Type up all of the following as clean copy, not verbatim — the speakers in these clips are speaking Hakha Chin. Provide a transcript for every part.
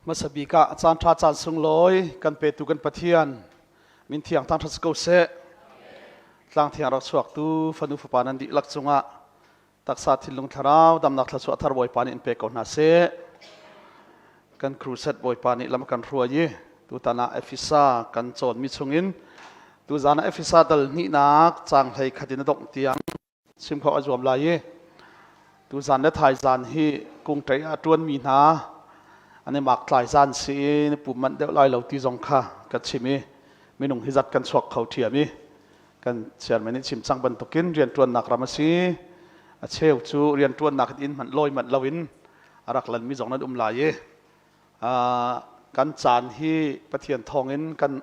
Hmasa bik ah caan ṭha caan sunglawi kan petu kan Pathian min thiang thangṭhat si ko seh. Tlang thiang rak chuaktu fanu fapa nan dihlak cungah taksa thinlung thlarau damnak thluachuah thar Bawipa nih in pe ko hna seh. Kan crusade Bawipa nih lam a kan hruai i tutan ah Efesa kan cawnmi chungin tuzan ah Efesa dal hnihnak caang hlei khat in a dongh tiang chim khawh a zuam lai i tuzan le thaizan hi kungṭei ah ṭuanmi hna an i mak tlai zan si i na pum manh deuh lai lo ti zong kha ka chim i minung hi zat kan chuak kho ṭhiam i kan chairman nih chim cang bantukin rianṭuannak ram a si. A cheu cu rianṭuannak in hmanh lawi manh loin a rak lanmi zong nan um lai i kan caan hi Pathian thawngin kan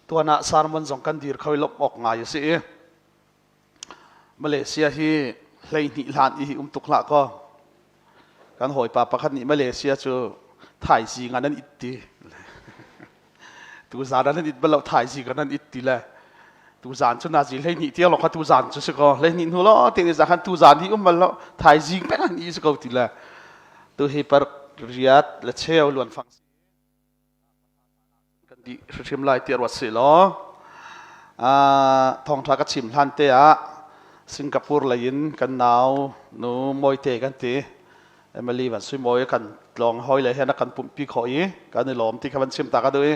tuan ah sermon zong kan dir kho i lawmh awk ngai a si i Malaysia hi 12 hlan i um tuk hlah kaw kan hawipa pakhat nih Malaysia cu thaizing ah nan it ti tuzan ah nan it bal lo thaizing ah nan it ti le tuzan cu nazi 12 tiang lawng kha tuzan cu si ko 12 hnu lo te ni khan tuzan hi um bal lo thaizing peng an i si ko ti le tu hi par riat le cheu luan fang Kan dih hrimhrim lai tiah ruat sih law thawngṭha ka chim hlan te ah Singapore lei in kan nau nu Mawite kan ti. Emily Van Sui Mawi kan tlawng hawi le he na kan pumhpi khawh i kan i lawm ti kha van chim ta ka duh i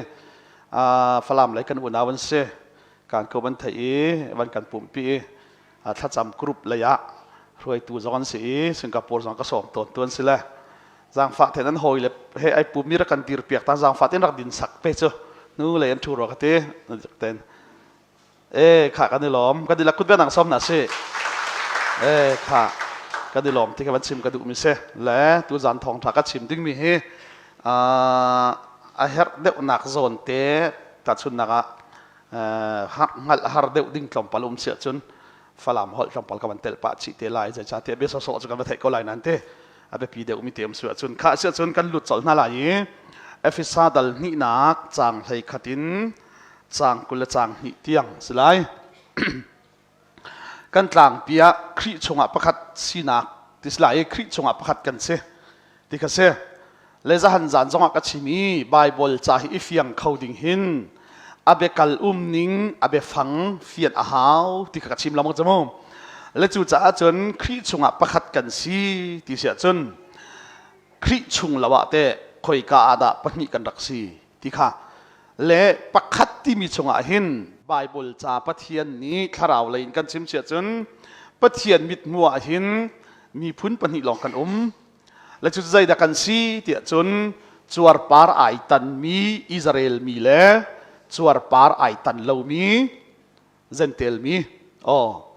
Falam lei kan unau an si. Kan ko van theih i van kan pumhpi i thlacam group lei ah hruaitu zong an si i Singapore zong ka sawm tawn tu an si le zaangfah ten an hawi le he ai pumi rak kan dir piak ta zaangfah ten rak din sak pe cu nu lei an thu ro ka ti ten e kha kan i lawm kan i la kut nang som na si e kha kan i lawm ti ka van chim ka duh mi si le tu zan thong tha ka chim ding mi hi a herh deuh nak zawn te ta chun nak ah hngalh har deuh ding tlawmpal um si ahcun Falam holh tlawmpal ka van telh pah chih te lai zeicahtiah bia sawsawh cu kan va theih ko lai nan te a biapi deuh mi te um si ahcun kha si ahcun kan lut colh hna lai i Efesa dal hnihnak caang 11 in caang 20 le caang 2 tiang si lai. Kan tlangpi ah Khrih chungah pakhat sinak ti si lai i Khrih chungah pakhat kan si ti kha si. Le zahan zan zongah ka chim i Bible ca hi i fiang kho ding hin a biakal um ning a biafang fian a hau ti kha ka chim lamang cu mu. Le cu caah cun Khrih chungah pakhat kan si ti si ahcun Khrih chung lo ah teh khoika ah dah pahnih kan rak si ti kha le pakhat timi chungah hin Bible ca Pathian nih thlarau lei in kan chim si ahcun Pathian mithmuh ah hin miphun pahnih lawng kan um. Le cu zeidah kan si tiah cun cuarpar ai tanmi Israel mi le cuarpar ai tan lomi Gentel mi. Oh.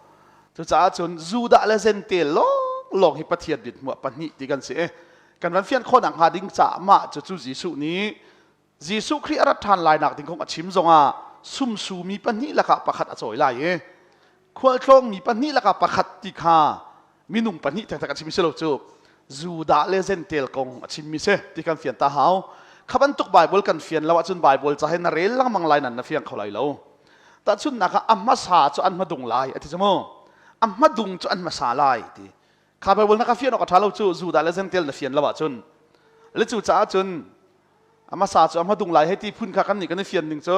Cucaah cun Judah le Gentel lawnglawng hi Pathian mithmuh pahnih ti kan si. Kan van fian khawh nak hnga ding caah mah cucu Jesuh nih Jesuh Khrih a rat ṭhan lai nak ding kong a chim zongah sumsu mi pahnih lakah pakhat a cawi lai i khualtlawng mi pahnih lakah pakhat ti kha minung pahnih taktak a chim si lo cu Judah le Gentel kong a chimmi si ti kan fian ta hau. Kha bantuk Bible kan fian lo ahcun Bible ca hi na rel lengmang lai nan na fiang kho lai lo. Tahchunhnak ah a hmasa cu an hmadung lai a ti cu mu. A hmadung cu an hmasa lai ti. Kha Bible na ka fian awk a ṭha lo cu Judah le Gentel na fian lo ahcun. Le cu caah cun a hmasa cu a hmadung lai hei ti phun kha kan nih kan i fian ning cu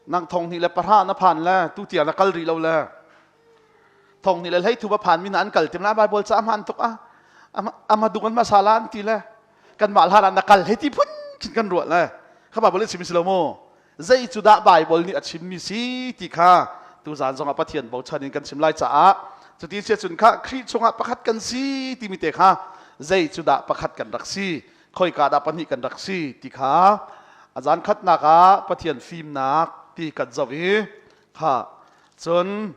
nang 2010 na phan le tu tiang na kal rih lo le 2013 a phan mi na an kal tim la Bible ca hmaan tuk a ama dung an masala an ti le kan mah hlan ah na kal hei ti phun khin kan ruah le kha Bible nih chim si lo mu zei cu dah Bible nih a chim mi si ti kha tuzan zong ah Pathian bochan in kan chim lai caah cuti sia cun kha Khrih chungah pakhat kan si timi te kha zei cu dah pakhat kan rak si khoika dah pahnih kan rak si ti kha a zan khatnak ah Pathian fimnak ti kan zoh i kha cun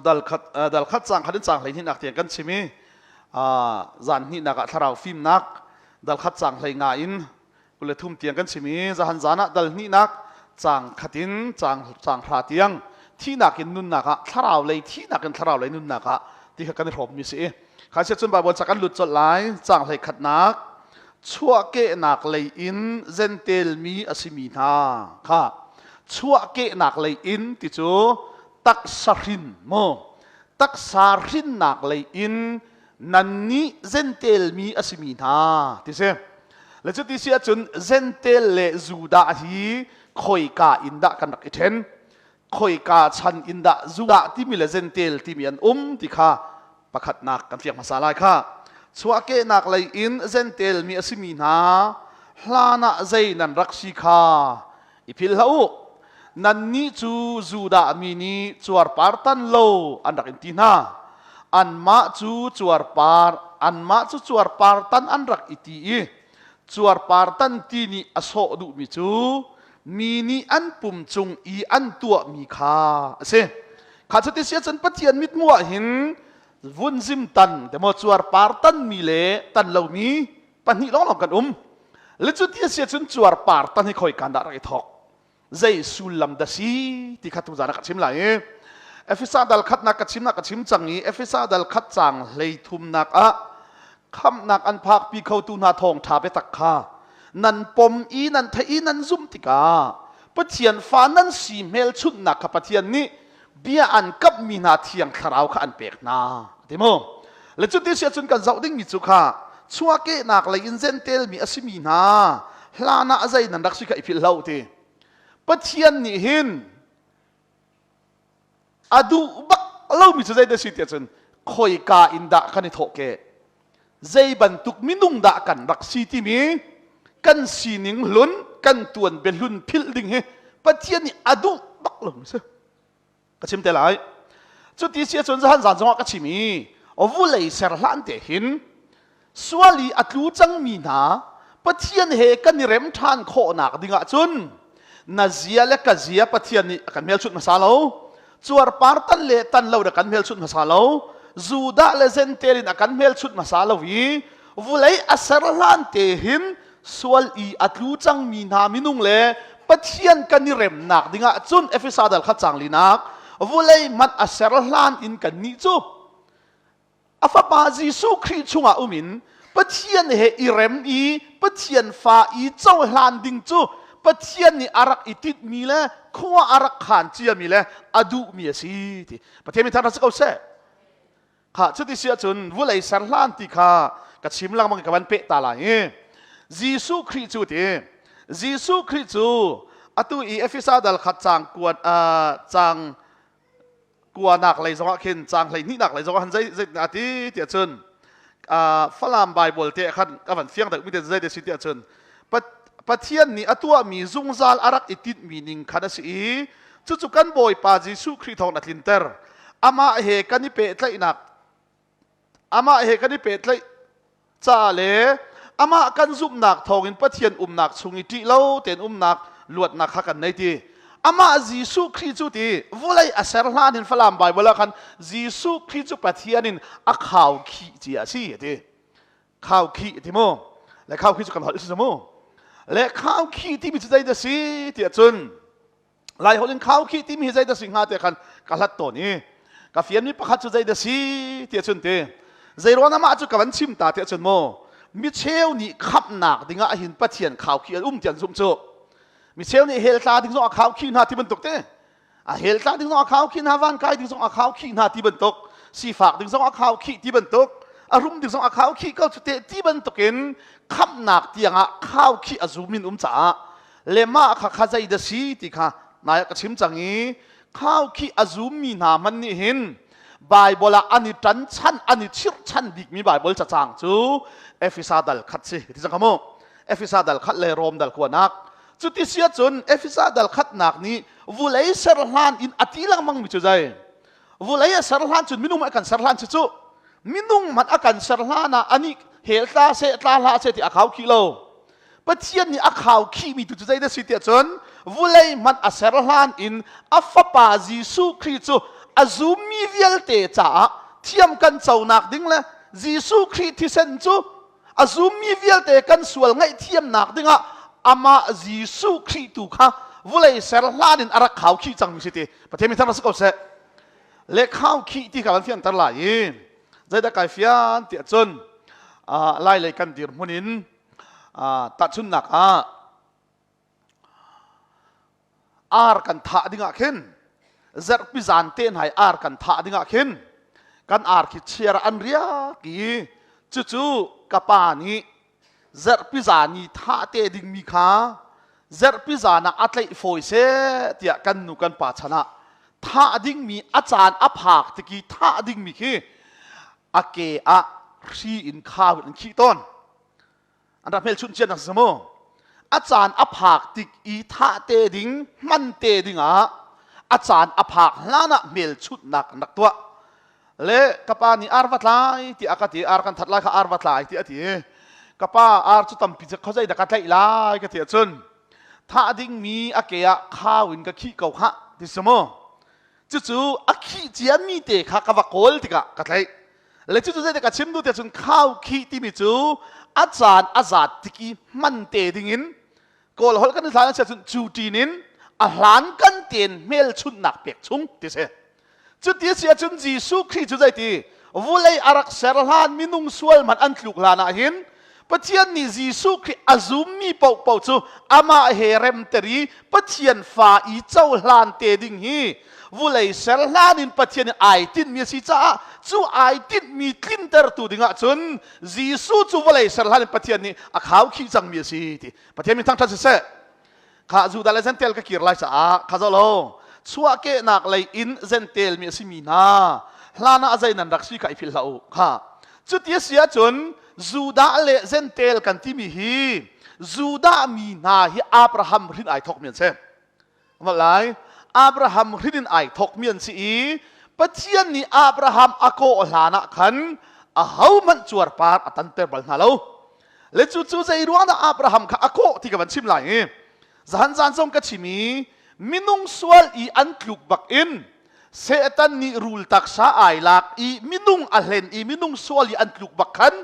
dal khat dal khat cang khat in cang 12 nak tiang kan chim i zan hnihnak ah thlarau fimnak dal khat cang 15 in 23 tiang kan chim i zahan zan ah dal hnihnak cang khat in cang cang hra tiang thihnak in nunnak ah thlarau lei thihnak in thlarau lei nunnak ah ti kha kan i hrawm mi si i kha sia cun Bible ca kan lut colh lai cang 11nak chuahkehnak lei in Gentel mi a simi hna kha chuahkehnak lei in ti cu taksa hrin mu taksa hrinnak lei in nannih Gentel mi a simi hna ti si. Le cuti si ahcun Zentel le Judah hi khoika in dah kan rak i ṭhen? Khoika chan in dah Judah timi le Zentel timi an um ti kha pakhatnak kan fiang hmasa lai kha. Chuahkehnak lei in Zentel mi a simi hna hlan ah zei nan rak si kha i philh hlah u. Nannih cu Judah mi nih cuarpar tan lo an rak in ti hna. Anmah cu cuarpar anmah cu cuarpar tan an rak i ti i cuarpar tan ti nih a sawh duhmi cu mi nih an pum cung i an tuahmi kha a si. Kha cuti si ahcun Pathian mithmuh ah hin vunzim tan te maw cuarpar tanmi le tan lomi pahnih lawnglawng kan um. Le cuti a si ahcun cuarpar tan hi khoikan dah rak i thawk? Zei sullam dah si ti kha tuzan ah ka chim lai i Efesa dal khatnak ka chimnak ka chim cang i Efesa dal khat caang hlei thumnak ah khamhnak an phakpi khotu hna thawngṭha biatak kha nan pom i nan theih i nan zumh tikah Pathian fa nan si hmelchunhnak kha Pathian nih bia an kamhmi hna thiang thlarau kha an pek hna ti mu le cuti si ahcun kan zoh dingmi cu kha chuahkehnak lei in zentelmi a simi hna hlan ah zei nan rak si kha i philh hlo ti Pathian nih hin a duh bak lomi cu zei dah si tiah cun khoika in dah kan i thawh ke zei bantuk minung dah kan rak si timi kan sining hlun kan tuan bia hlun philh ding hi Pathian nih a duh bak lo si ka chim te lai cuti si ahcun zahan zan zongah ka chim i vulei ser hlan te hin sual i a tlu cangmi hna Pathian he kan i rem ṭhan khawhnak dingah cun na zia le ka zia Pathian nih a kan hmelchunh hmasa lo cuarpar tan le tan lo na kan hmelchunh hmasa lo Judah le Zentel in a kan hmelchunh hmasa lo i vulei a ser hlan te hin sual i a tlu cangmi hna minung le Pathian kan i remnak dingah cun Efesa dal kha cang linak vulei hmanh a ser hlan in kan nih cu a fapa Jesuh Khrih chungah um in Pathian he i rem i Pathian fa i cohlan ding cu Pathian nih a rak i tinhmi le khua a rak khan ciami le a duhmi a si ti Pathian min thang si ko seh kha cuti si ahcun vulei ser hlan ti kha ka chim lengmang ka van peh ta lai i Jesuh Khrih cu ti Jesuh Khrih cu atu i Efesa dal khat cang kuat cang kuanak lei zongah khin caang hleihnihnak lei zongah khan zei zei a ti tiah cun Falam Bible te khan ka van fiang deuh mi te zei te si tiah cun Pathian nih a tuahmi zungzal a rak i tinhmi ning khan a si i cucu kan Bawipa Jesuh Khrih thawng a tlinter amah he kan i pehtlaihnak Amah he kan i pehtlaih caah le amah kan zumhnak thawngin Pathian umnak chung i ṭih lo tein umnak luatnak kha kan nei ti. Amah Jesuh Khrih cu ti vawlei a ser hlan in Falam Bible ah khan Jesuh Khrih cu Pathian in a khau khih cia a si a ti. Khau khih a ti mu. Le khau khih cu kan holh si mu. Le khau khih timi cu zeidah si tiah cun Lai holh in khau khi timi hi zeidah si hnga te khan ka hlat tawn i ka fianmi pakhat cu zeidah si ti cun ti zeiruang amah cu ka van chim ta ti cun maw micheu nih khamhnak dingah hin Pathian khau khi an um ti an zumh cu micheu nih hell tla ding zong a khau khi hna ti bantuk te a hell tla ding zong a khau khi hna van kai ding zong a khau khi hna ti bantuk sifak ding zong a khau khi ti bantuk a rum ding zong a khau khi ko cu te ti bantukin khamhnak tiangah khau khi a zum in um caah le mah kha kha zei dah si ti kha nai ka chim cang i khau khi a zummi hna man nih hin Bible ah an i ṭan chan an i chirhchan bikmi Bible cacang cu Efesa dal khat si ti cang kha mu Efesa dal khat le Rom dal kuanak cuti si ahcun Efesa dal khatnak nih vulei ser hlan in a ti lengmang mi cu zei vulei a ser hlan cun minung a kan ser hlan cu cu minung hmanh a kan ser hlan ah ani hel tla seh tla hlah seh ti a khau khih lo Pathian nih a khau khihmi tu cu zeidah si tiah cun vulei hmanh a ser hlan in a fapa Jesuh Khrih cu a zummi vialte caah thiam kan conak ding le Jesuh Khrih thisen cu a zummi vialte kan sual ngaihthiamnak dingah amah Jesuh Khrih tu kha vulei ser hlan in a rak khau khih cangmi si ti Pathian mi thar si ko seh le khau khih ti kha kan fianter lai i zeidah kai fian tiah cun lai lei kan dirhmun in Tahchunhnak ah ar kan thah dingah khin zarhpi zan te hna i ar kan thah dingah khin kan ar khi chiar an riak i cucu ka pa nih Zarhpi zan i thah te dingmi kha zarhpi zan ah a tlaih fawi seh tiah kan nu kan pa chan ah thah dingmi a caan a phak tik i thah dingmi khi a ke ah hri in khau in an khih tawn. An rak hmelchunh cian nak si mu. A caan a phak tik i thah te ding hman te ding ah a caan a phak hlan ah hmelchunhnak an rak tuah. Le ka pa nih ar va tlai ti a ka ti ar kan that lai kha ar va tlai ti a ti. Ka pa ar cu tampi cu khuazei dah ka tlaih lai ka ti ahcun thah dingmi a ke ah khau in ka khih ko khah ti si mu. Cucu a khih ciami te kha ka va kawl tikah ka tlaih. Le cucu zeitik ka chim duh tiah cun khau khih timi cu a caan a zat tik i hman te dingin Kawl holh kan i hlan a si ahcun cu ṭin in a hlan kan tein hmelchunhnak pek chung ti si. Cuti a si ahcun Jesuh Khrih cu zeiti vulei a rak ser hlan minung sual hmanh an tluk hlan ah hin Pathian nih Jesuh Khrih a zummi paohpaoh cu amah he remter i Pathian fa i cohlan te ding hi vulei ser hlan in Pathian nih ai tinhmi a si caah cu ai tinhmi tlintertu dingah cun Jesuh cu vawlei ser hlan in Pathian nih a khaukhih cangmi a si ti Pathian min thangṭhat siseh. Kha Judah le Zentel ka kir lai caah kha zoh chuahkehnak lei in Zentel mi a simi hna hlan ah zei nan rak si kha i philh hlah u kha cuti a si ahcun Judah le Zentel kan timi hi Judah mi hna hi Abraham hrin ai thawkmi an si lai Abraham hrin in ai thawkmi an si i Pathian nih Abraham a kawh hlan ah khan ahohmanh cuarpar a tanter bal hna lo le cu cu zei ruang dah Abraham kha a kawh ti ka van chim lai i zahan zan zong ka chim i minung sual i an tluk bak in Satan nih rul taksa ai lak i minung a hlen i minung sual i an tluk bak khan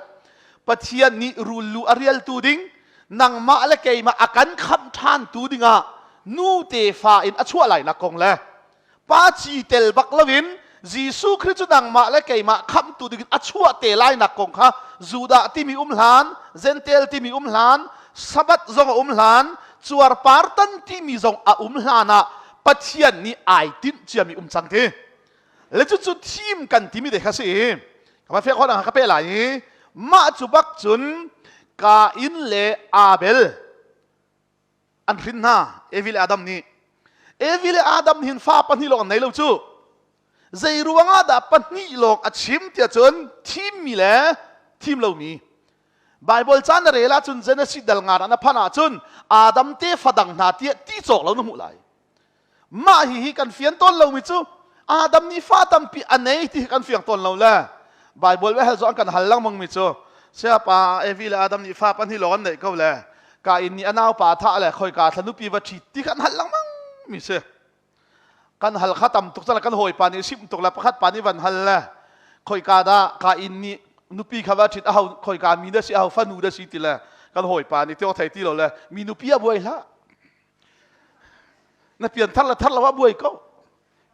Pathian nih rul lu a rialtu ding nangmah le keimah a kan khamh ṭhantu dingah nu tefa in a chuah lainak kong le pa ci tel bak loin Jesuh Khrih cu nangmah le keimah khamhtu dingin a chuah te lainak kong kha Judah timi um hlan, Gentel timi um hlan, Sabbath zong a um hlan, cuarpar tan timi zong a um hlan ah Pathian nih ai tinh ciami um cang ti. Le cucu thim kan timi te kha si i ka va fek hon ka pe lai i mah cu bak cun Kain le Abel an hrin hna Evi le Adam nih Evi le Adam hin fa pahnih lawng an nei lo cu zei ruangah dah pahnih lawng a chim tiah cun thimmi le thim lomi Bible caan na rel ahcun Genesis dal nga na phan ahcun Adam te fadang hna tiah ti cawk lo na hmuh lai Mah hihi kan fian tawn lomi cu Adam nih fa tampi a nei ti hi kan fiang tawn lo le Bible ve hal cu an kan hal lengmang mi cu siapa Evi le Adam nih fa pahnih lawng an neih ko le Kain nih a naupa thah le khoika thla nupi va ṭhit ti kha an hal lengmang mi si kan hal kha tam tuk cang kan hawipa nih simh tuk le pakhat pa nih van hal le khoika dah Kain nih nupi kha va ṭhit a ho khoika mi dah si a ho fanu dah si ti le kan hawipa nih tiok thei ti lo le mi nupi a buai hlah Na pianthar le thar lo ah buai ko.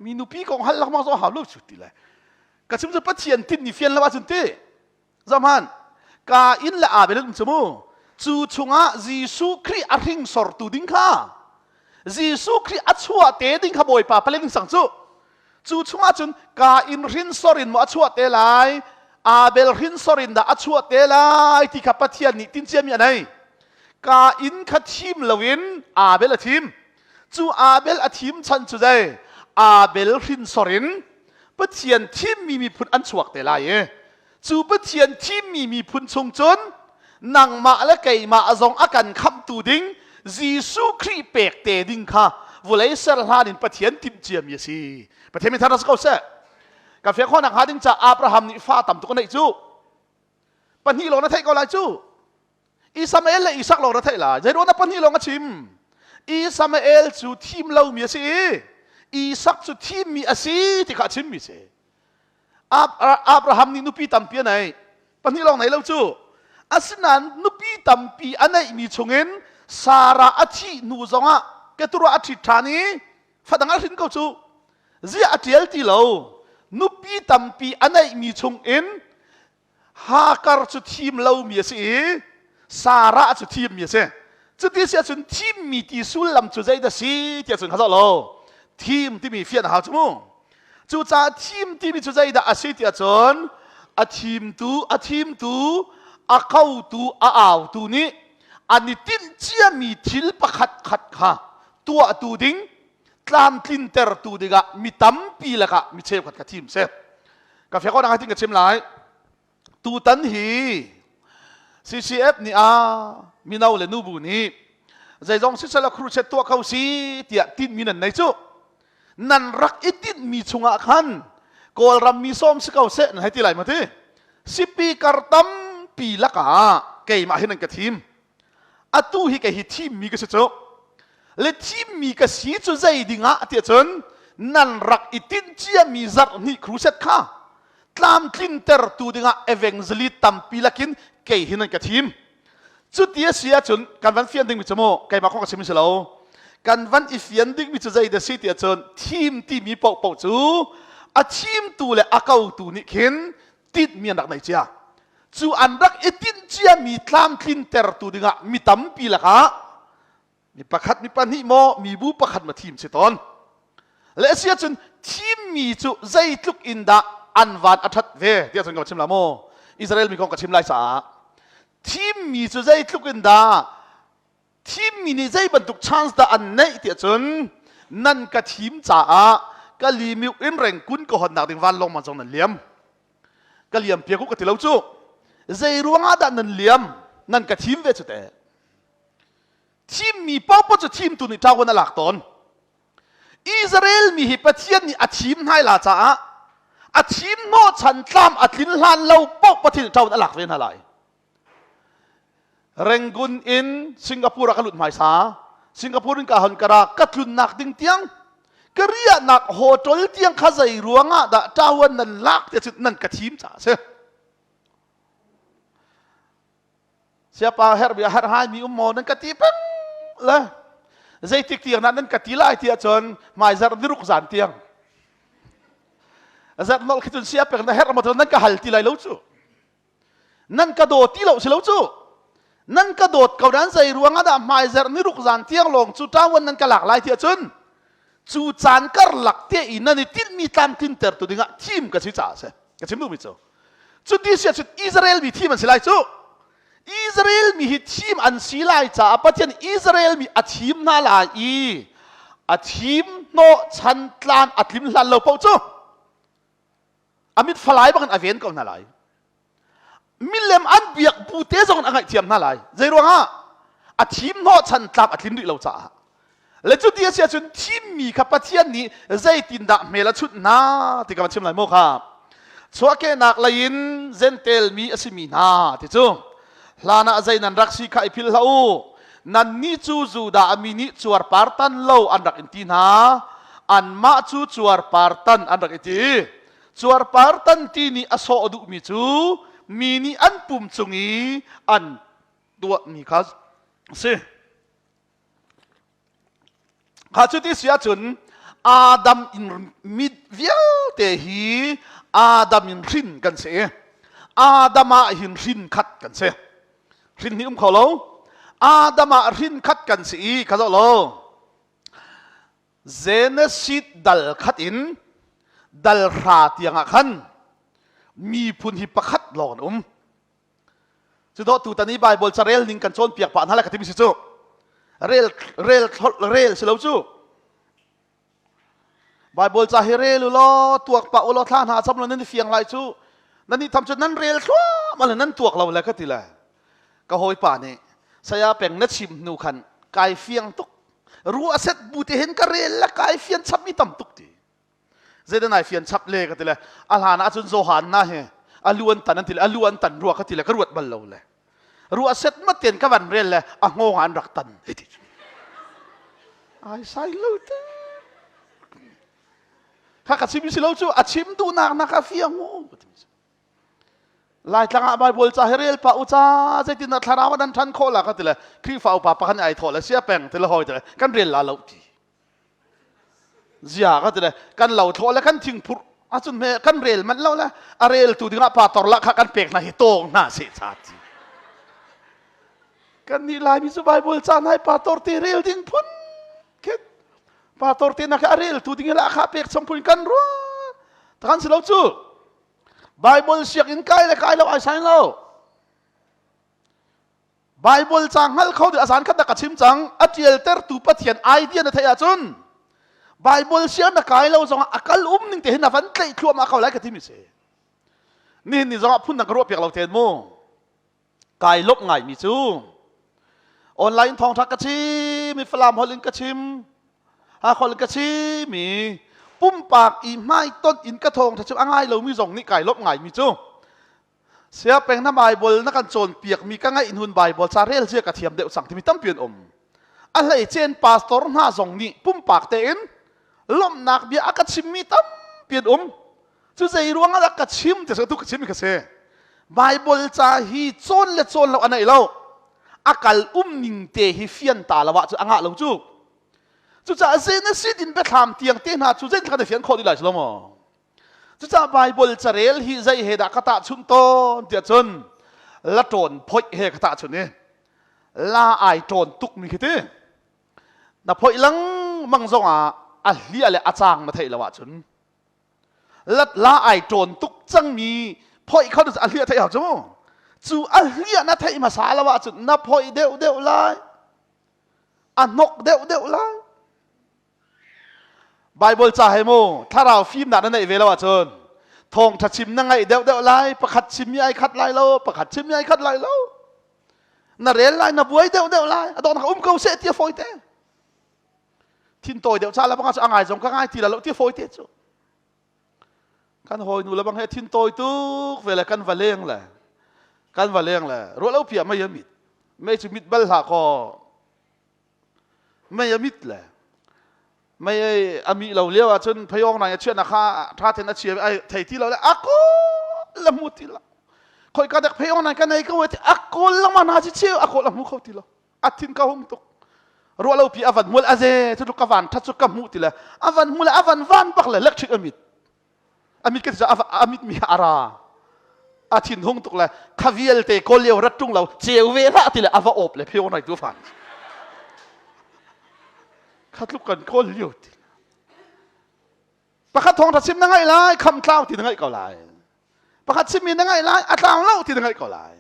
Mi nupi kong hal lengmang zong hau lo cu ti le. Ka chim cu Pathian tin ni fian lo ahcun ti. Zaman ka inn le Abel um cu mu. Cu chungah Jesuh Khrih a hringsortu ding kha Jesuh Khrih a chuah te ding kha Bawipa paling sang cu. Cu chungah cun ka inn hrinsor in maw a chuah te lai Abel hrinsor in dah a chuah te lai ti kha Pathian nih tinciami a nei. Kain kha thim loin Abel a thim. Cu Abel a thim chan cu zei? Abel hrinsor in Pathian thimmi miphun an chuak te lai i cu Pathian thimmi miphun chung cun nangmah le keimah zong a kan khamhtu ding Jesuh Khrih pek te ding kha vulei ser hlan in Pathian timh ciami a si. Pathian min thar ko seh. Ka fiang khawh nak hnga ding ca Abraham nih fa tam tuk a neih cu. Pahnih lawng na theih ko lai cu. Ismael le Isak lawng na theih lai. Zeiruang dah pahnih lawng a chim? Ismael cu thim lomi a si i Isak cu thimmi a si ti kha a chimmi si. Abraham nih nupi tampi a nei. Pahnih lawng nei lo cu. Asinain nupi tampi a neihmi chungin Sarah a thih hnu zongah Keturah a ṭhit ṭhan i fadang a hrin ko cu. Ziah a ṭial ti lo. Nupi tampi a neihmi chungin Hagar cu thim lomi a si i Sarah cu thimmi a si. Cuti si ahcun thimmi ti sullam cu zeidah si ti ahcun kha zoh lo. Thim timi fian a hau cu mu. Cucaah thim timi cu zeidah a si ti ahcun a thimtu a thimtu A kotu a autu nih an i tinh ciami thil pakhat khat kha tuahtu ding tlamtlintertu dingah mi tampi lakah mi cheukhat kha thim seh. Ka fiak awk tin ka chim lai. Tutan hi CCF nih a mino le nubu nih zeizong sisela crusade tuah kho si tiah tinhmi nan nei cu. Nan rak i tinhmi chungah khan Kawlram mi sawm si ko seh nan hei ti lai maw ti? Speaker tampi lakah keimah hi nan ka thim. Atu hi kei hi thimmi ka si cu. Le thimmi ka si cu zei dingah tiah cun nan rak i tinh ciami zarh hnih crusade kha tlamtlintertu dingah evangelist tampi lakin kei hi nan ka thim. Cuti a si ahcun kan van fian dingmi cu mu keimah kong ka chim si lo. Kan van i fian dingmi cu zei dah si ti ahcun thim timi paohpaoh cu a thimtu le a kotu nih khin tinhmi an rak nei cia. Cu an rak i tinh ciami tlamtlintertu dingah mi tampi lakah mi pakhat mi pahnih maw mibu pakhat ma thim si tawn. Le a si ahcun thimmi cu zeitluk in dah an van a ṭhat ve tiah cun ka chim la maw? Israel mi kong ka chim lai caah thimmi cu zeitluk in dah thimmi nih zei bantuk chance dah an neih tiah cun nan ka thim caah ka limiuk in rengkun ka honnak ding vanlawng man zong nan liam ka liam piak u ka ti lo cu zei ruangah dah nan liam nan ka thim ve cu te thimmi paohpaoh cu thimtu nih ṭawan a lak tawn Israel mi hi Pathian nih a thim hna la caah a thim hnawhchan tlam a tlin hlan lo paoh Pathian nih ṭawan a lak ve hna lai Rangoon in Singapore ah ka lut hmaisa. Singapore in ka hon ka ra ka tlunnak ding tiang ka riahnak hotel tiang kha zei ruangah dah ṭawan nan lak tiah cun nan ka thim caah a si. Siapa herh bia herh hai mi um maw nan ka ti peng le zeitik tiang dah nan ka ti lai tiah cun hmaizarh niruk zan tiang zarh nolh khi cun sia pek na herh maw nan ka hal ti lai lo cu Nan ka daw ti lo si lo cu. Nan ka dawt ko nan zei ruangah dah hmaizarh ni ruk zan tiang lawng cu ṭawan nan ka lak lai tiah cun cu caan karlak te i nan i tinhmi tlamtlintertu dingah thim ka si caah a si. Ka chim duhmi cu. Cuti si ahcun Israel mi thim an si lai cu. Israel mi hi thim an si lai caah Pathian Israel mi a thim hna lai i a thim hnawh chan tlan a tlim hlan lo paoh cu a mit falai bangin a ven ko hna lai milem an biak bu te zong a ngaihthiam hna lai zei ruangah a thim hnawh chan tlak a tlin rih lo caah le cuti a si ahcun thimmi kha Pathian nih zeitindah hmel a chunh hna ti ka van chim lai maw kha chuahkehnak lei in Gentel mi a simi hna ti cu hlan ah zei nan rak si kha i philh hlah u nannih cu Judah mi nih cuarpar tan lo an rak in ti hna anmah cu cuarpar tan an rak i ti cuarpar tan ti nih a sawh duhmi cu mi nih an pum cung i an tuahmi kha a si Kha cu ti si ahcun Adam in mi vialte hi Adam in hrin kan si. Adam ah hin hrin khat kan si. Hrin hi um kho lo. Adam ah hrin khat kan si i kha zoh lo. Genesis dal khat in dal hra tiang ah khan miphun hi pakhat lawng an um. Cu tutan i Bible carel ning kan cawnpiak pah hna lai ka timi si cu. Rel rel rel si lo cu. Bible ca hi rel u law tuak pah u law thla hna cam law nan i fiang lai cu. Nan nih tham cu nan rel thluahmah le nan tuak lo le ka ti le. Ka hawipa nih saya peng na chim hnu khan kai fiang tuk. Ruah set bu te hin ka rel le kai fian chap mi tam tuk ti. Zeidah nai fian chap le ka ti le a hlan ah cun Johan na hi a lu an tan an ti le a lu an tan rua ka ti le ka ruat bal lo le ruah set maten ka van rel le a hngawng ah an rak tan hei ti ai sai lo te kha ka chim si lo cu a chim duhnak na ka fiang mu Laitlang ah Bible ca hi rel pa u ca zeitin dah thlarau an than khawh la ka ti le Khrihfa upa pakhat ai thawh le sia peng ti le hoi ti le kan rel la lo ti Zia ka ti le kan lo thlawh le kan thing phurh ahcun hme kan rel manh lo le a reltu dingah pa tor lah kha kan pek hna hi tawng hna seh ca ti. Kan nih Laimi cu Bible ca nai pa tor te rel ding phun khin pa tor te na kha a reltu ding lah kha pek chom phun kan ruah takan si lo cu Bible sianginn kai le kai lo ai sai lo. Bible ca hngal kho ding a zan khat na ka chim cang a ṭialtertu Pathian idea na theih ahcun Bible siang na kai lo zongah a kal um ning te hin na van tlaih thluahmah ko lai ka timi si. Nihin ni zongah phun dang ka ruah piak lo ten mu. Kai lawmh ngaimi cu online thawngṭha ka chim i Falam holh in ka chim Hakha holh in ka chim i pumpak i hmaitonh in ka thawngṭha chim a ngai lomi zong nih kai lawmh ngaimi cu Sia peng na Bible na kan cawnpiakmi ka ngaih hnun Bible ca rel zia ka thiam deuh cang timi tampi an um. A hleicen pastor hna zong nih pumpak tein lawmhnak bia a ka chimmi tampi an um. Cu zei ruang ah ka chim ti tu ka chim ka si. Bible ca hi cawn le cawn lo a nei lo. A kal um ning te hi fian ta lo ah cu a ngah lo cu. Cucaah Genesis in biathlam tiang te hna cu zeitluk kan i fian khawh dih lai lo maw? Cucaah Baibal carel hi zei he dah ka tahchunh tawn tiah cun la ṭawn phoih he ka tahchunh i la ai ṭawn tukmi khi ti na phoih lengmang zongah a hliah le a caang na theih lo ahcun la ai ṭawn tuk cangmi phoih kho a hliah theih hau cu cu a hliah na theih hmasa lo ahcun na phoih deuh deuh lai a hnok deuh deuh lai Bible ca he mu thlarau fimnak na neih ve lo ahcun thawngṭha chim na ngaih deuhdeuh lai pakhat chimmi ai khat lai lo pakhat chimmi ai khat lai lo na rel lai na buai deuhdeuh lai a donghnak um ko seh ti a fawi te thin tawi deuh cha la bang a ngai zong ka ngai ti la lo ti a fawi te cu kan hawi nu le bang he thin tawi tuk ve le kan va leng le kan va leng le ruah lo pia mei a mit mei cu mit bal hlah kaw Mei a mit le mei a mih lo lio ahcun phayawng nai a chiah na kha tha ten a chia ai thei ti lo le a kawl la hmu ti lo khoi ka dek phayawng nai ka nei ko ti a kawl lama na chi cheu a kawl a hmu kho ti lo a thin ka hung tuk ruah lo pi a van hmual a ze cu ka van that cu ka hmu ti le a van hmu le a van van bak le electric a mit a mit ka ti a mit mi a ra a thin hung tuk le kha vialte kawl lio rat tung lo ceu ve hlah ti le a va op le pheo nai tu fan kha tluk kan kawl lio ti pakhat thong tha chim na ngaih lai kham tlau ti na ngaih ko lai pakhat chimmi na ngaih lai a tlau lo ti na ngaih ko lai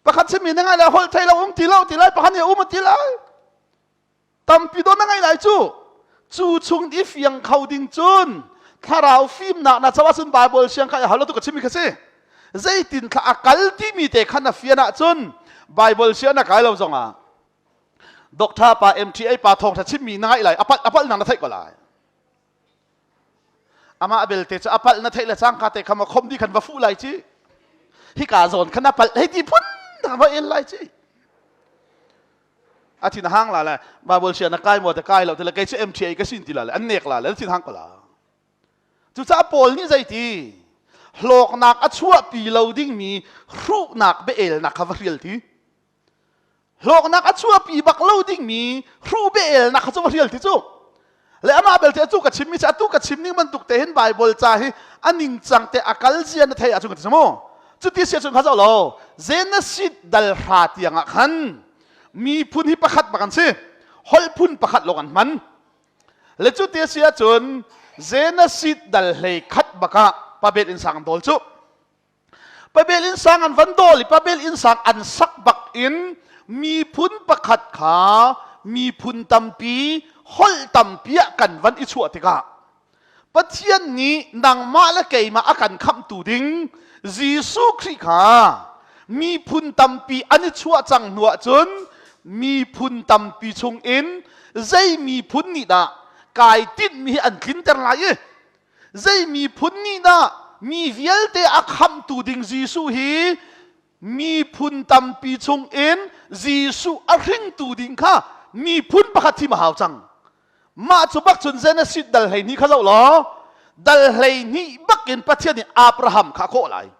pakhat chimmi na ngaih lai holh thei lo um ti lo ti lai pakhat nih um ti lai Tampi dawt na ngeih lai cu. Cu chung i fiang kho ding cun thlarau fimnak na co ahcun Bible siang kha i hal tu ka chimmi kha si. Zeitin thla a kal timi te khan na fian ahcun Bible siang na kai lo zongah Doctor pa MTA pa thawngtha chimmi na ngaih lai apal apal nang na theih ko lai. Amah belte cu apal na theih le cangka te khama khom di khan va fuh lai ci. Hika zawn khan apal hei ti phun va el lai ci. A thin a hang la le Bible sia na kai maw te kai lo te le kei cu MTA ka sin ti la le an nek la le thin hang ko la. Cucaah Paul nih zeiti hlawknak a chuahpi lo dingmi hruhnak biaelnak kha va hrial ti. Hlawknak a chuahpi bak lo dingmi hruh biaelnak kha cu va hrial ti cu. Le amah belte atu ka chimmi cu atu ka chim ning bantuk te hin Bible ca hi a ningcang te a kal zia na thei ahcun ka ti mu. Cuti si ahcun kha zoh lo Genesis dal hra tiang ah khan miphun hi pakhat bak an si. Holh phun pakhat lawng an hman. Le cuti si ahcun Genesis dal hlei khat bak ah Babel inn sang an dawl cu. Babel inn sang an van dawl i Babel inn sang an sak bak in miphun pakhat kha miphun tampi holh tampi ah kan van i chuah tikah Pathian nih nangmah le keimah a kan khamhtu ding Jesuh Khrih kha miphun tampi an i chuah cang hnu ahcun miphun tampi chungin zei miphun nih dah kai tinhmi hi an tlinter lai i Zei miphun nih dah mi vialte a khamhtu ding Jesuh hi miphun tampi chungin Jesuh a hringtu ding kha miphun pakhat thim a hau cang. Mah cu bak cun Genesis dal 12 kha zoh law dal 12 bak in Pathian nih Abraham kha a kawh lai.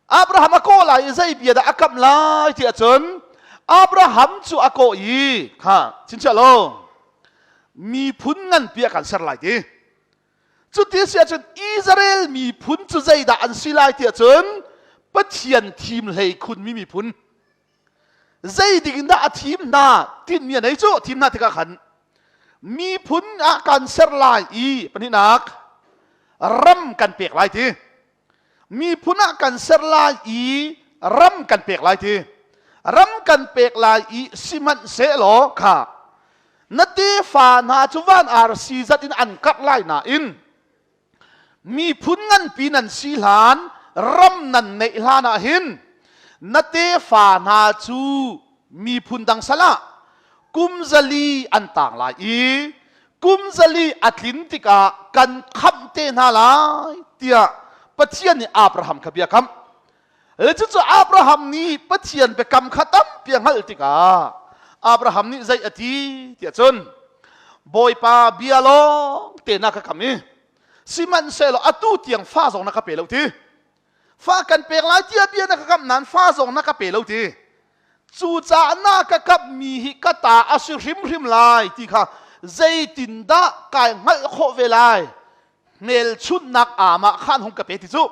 Abraham a kawh lai i zei bia dah a kamh lai ti ahcun Abraham cu a kawh i kha chinchiah lo miphun nganpi ah kan ser lai ti. Cuti si ahcun Israel miphun cu zeidah an si lai ti ahcun Pathian thim hlei khunmi miphun. Zei ding in dah a thim hna tinmi a nei cu thim hna tikah khan miphun ah kan ser lai i pahnihnak ram kan pek lai ti. Miphun ah kan ser lai i ram kan pek lai ti. Ram kan pek lai i sihmanhsehlaw kha na tefa hna cu van arsi zat in an karh lai nain miphun nganpi nan si hlan ram nan neih hlan ah hin na tefa hna cu miphun dang sal ah kum zali an tang lai i kum zali a tlin tikah kan khamh te hna lai tiah Pathian nih Abraham kha bia kamh. Le cucu Abraham nih Pathian biakam kha tampi a hngalh tikah Abraham nih zei a ti tiah cun Bawipa bia lawng te na ka kam i sihmanhsehlaw atu tiang fa zong na ka pe lo ti. Fa kan pek lai tiah bia na ka kamh nain fa zong na ka pe lo ti. Cucaah na ka kamhmi hi ka ta a si hrimhrim lai ti kha zeitindah kai hngalh khawh ve lai? Hmelchunhnak aamah khan hung ka pe ti cu.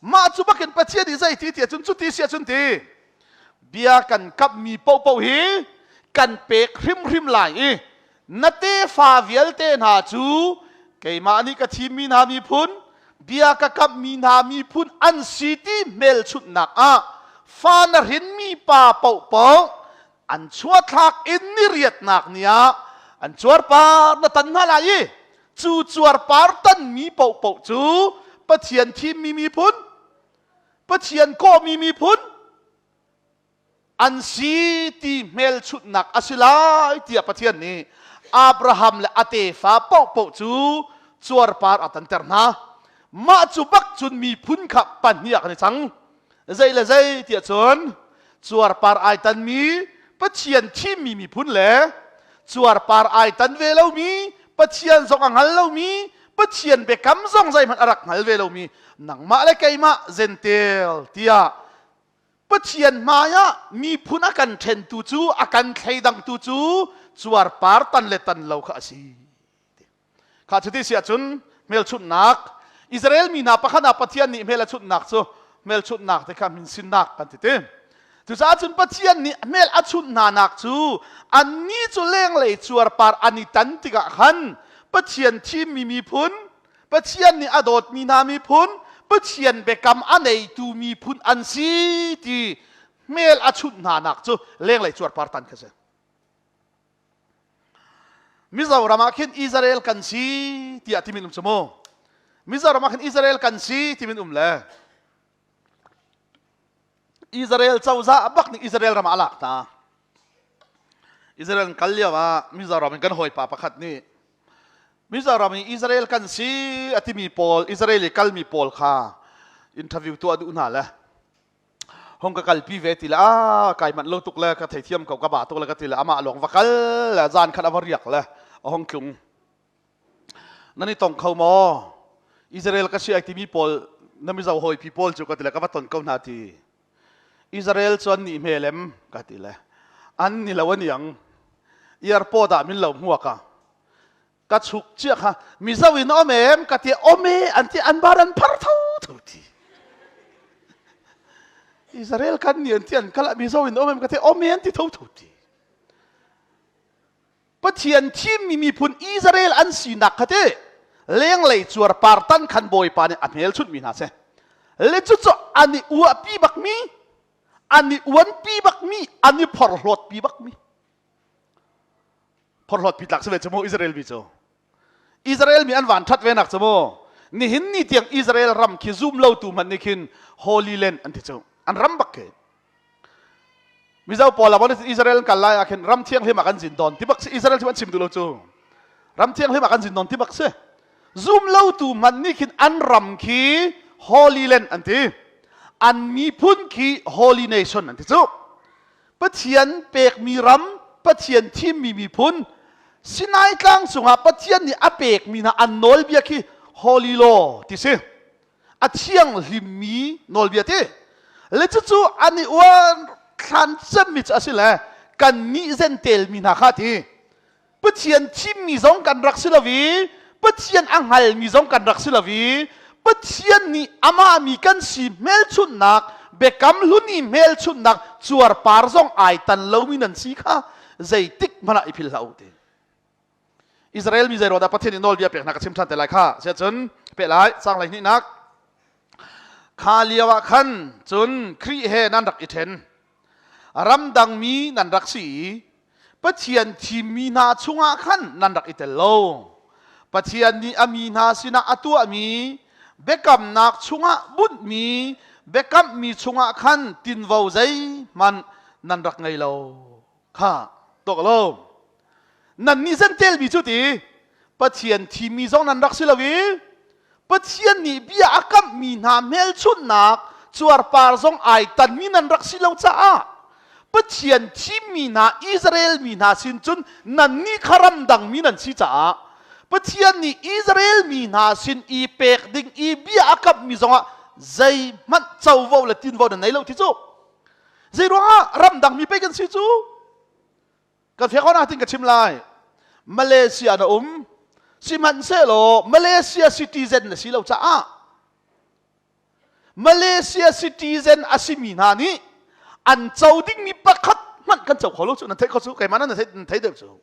Mah cu bakin Pathian nih zei ti ti ahcun cuti si ahcun ti bia kan kamhmi paohpaoh hi kan pek hrimhrim lai i na tefa vialte hna cu keimah nih ka thimmi hna miphun bia ka kamhmi hna miphun an si ti hmelchunhnak ah fa na hrinmi pa paohpaoh an chuathlak in ni riatnak ni ah an cuarpar na tan hna lai i cu cuarpar tanmi paohpaoh cu Pathian thimmi miphun Pathian kawhmi miphun an si ti hmelchunhnak a si lai tiah Pathian nih Abraham le a tefa paohpaoh cu cuarpar a tanter hna. Mah cu bak cun miphun kha pahnih ah kan i cang. Zei le zei tiah cun cuarpar ai tanmi Pathian thimmi miphun le cuarpar ai tan ve lomi Pathian zong a hngal lomi Pathian biakam zong zeihmanh a rak hngal ve lomi nangmah le keimah Gentel tiah Pathian hmaiah miphun a kan ṭhentu cu a kan thleidangtu cu cuarpar tan le tan lo kha a si. Kha cuti si ahcun hmelchunhnak Israel mi hna pakhat ah Pathian nih hmel a chunhnak cu hmelchunhnak te kha minsinnak kan ti ti. Cucaah cun Pathian nih hmel a chunh hna nak cu annih cu lenglei cuarpar an i tan tikah khan Pathian thimmi miphun Pathian nih a dawtmi hna miphun, Pathian biakam a neitu miphun an si ti hmel a chunh hna nak cu lenglei cuarpar tan kha si. Mizoram ah khin Israel kan si tiah timin um cu mu. Mizoram ah khin Israel kan si timin um le Israel cozah bak nih Israel ram ah a lak hna. Israel kal lio ah Mizoram in kan hawipa pakhat nih Mizoram i Israel kan si a timi pawl Israel i kalmi pawl kha interview tuah duh hna le hong ka kalpi ve ti le a kai manh lo tuk le ka theithiam ko ka ba tuk le ka ti le amah lawng va kal le zan khat a va riak le a hong tlung nan i tong kho maw Israel ka si ai timi pawl na Mizo hawipi pawl cu ka ti le ka va ton ko hna ti Israel cu an nih hmelem ka ti le an ni lo aniang airport ah min lo hmuak a ka chuk chia kha Mizo in om em ka ti om e an ti an bar an phar tho tho ti Israel kan ni an ti an kala Mizo in om em ka ti om e an ti tho tho ti Pathian thimmi miphun Israel an sinak kha te lenglei cuarpar tan khan Bawipa nih a hmelchunhmi hna si. Le cucu an i uahpi bakmi, an i uanpi bakmi, an i phorhlawtpi bakmi. Phorhlawtpi tlak si ve cu mu Israel mi cu. Israel mi an van ṭhat ve nak cu mu. Nihin ni tiang Israel ram khi zum lo tu hmanh nih khin Holy Land an ti cu. An ram bak khi. Mizo pawl ah Israel kal lai ah khin ram thianghlim ah kan zin tawn ti bak si Israel cu an chim duh lo cu ram thianghlim ah kan zin tawn ti bak si zum lo tu hmanh nih khin an ram khi Holy Land an ti an miphun khi Holy Nation an ti cu Pathian pekmi ram Pathian thimmi miphun Sinai tlang cungah Pathian nih a pekmi hna an nawlbia khi Holy Law ti si a thianghlimmi nawlbia ti le cucu an i uan thlan cemmi cu a si le kan nih zentelmi hna kha ti Pathian thimmi zong kan rak si lo i Pathian a hngalmi zong kan rak si lo i Pathian nih amah mi kan si hmelchunhnak biakam hlun i hmelchunhnak cuarpar zong ai tan lomi nan si kha zeitik hmanh ah i phil hlah u ti Israel mi zeiruang dah Pathian nih nawlbia pek hna ka chim ṭhan te lai kha siahcun pe lai sang hlei hnihnak kha lio ah khan cun Khrih he nan rak i ṭhen. Ramdangmi nan rak si i Pathian thimmi hna chungah khan nan rak i tel lo. Pathian nih a mi hna sinah a tuahmi biakamnak chungah bunhmi biakammi chungah khan tinvo zeihmanh nan rak ngei lo. Kha tuak lo. Nannih zentelmi cu ti Pathian thimmi zong nan rak si lo i Pathian nih bia a kamhmi hna hmelchunhnak cuarpar zong ai tanmi nan rak si lo caah Pathian thimmi hna Israel mi hna sin cun nannih kha ramdang mi nan si caah Pathian nih Israel mi hna sin i pek ding i bia a kamhmi zongah zeihmanh covo le tinvo nan nei lo ti cu zei ruangah ramdang mi pei kan si cu Ka fiang tin ka chim lai. Malaysia na um. Sihmanhsehlaw Malaysia citizen na si lo caah Malaysia citizen a simi hna nih an co dingmi pakhat hmanh kan co kho lo cu nan theih kho cu keimah nan thei nan thei deuh cu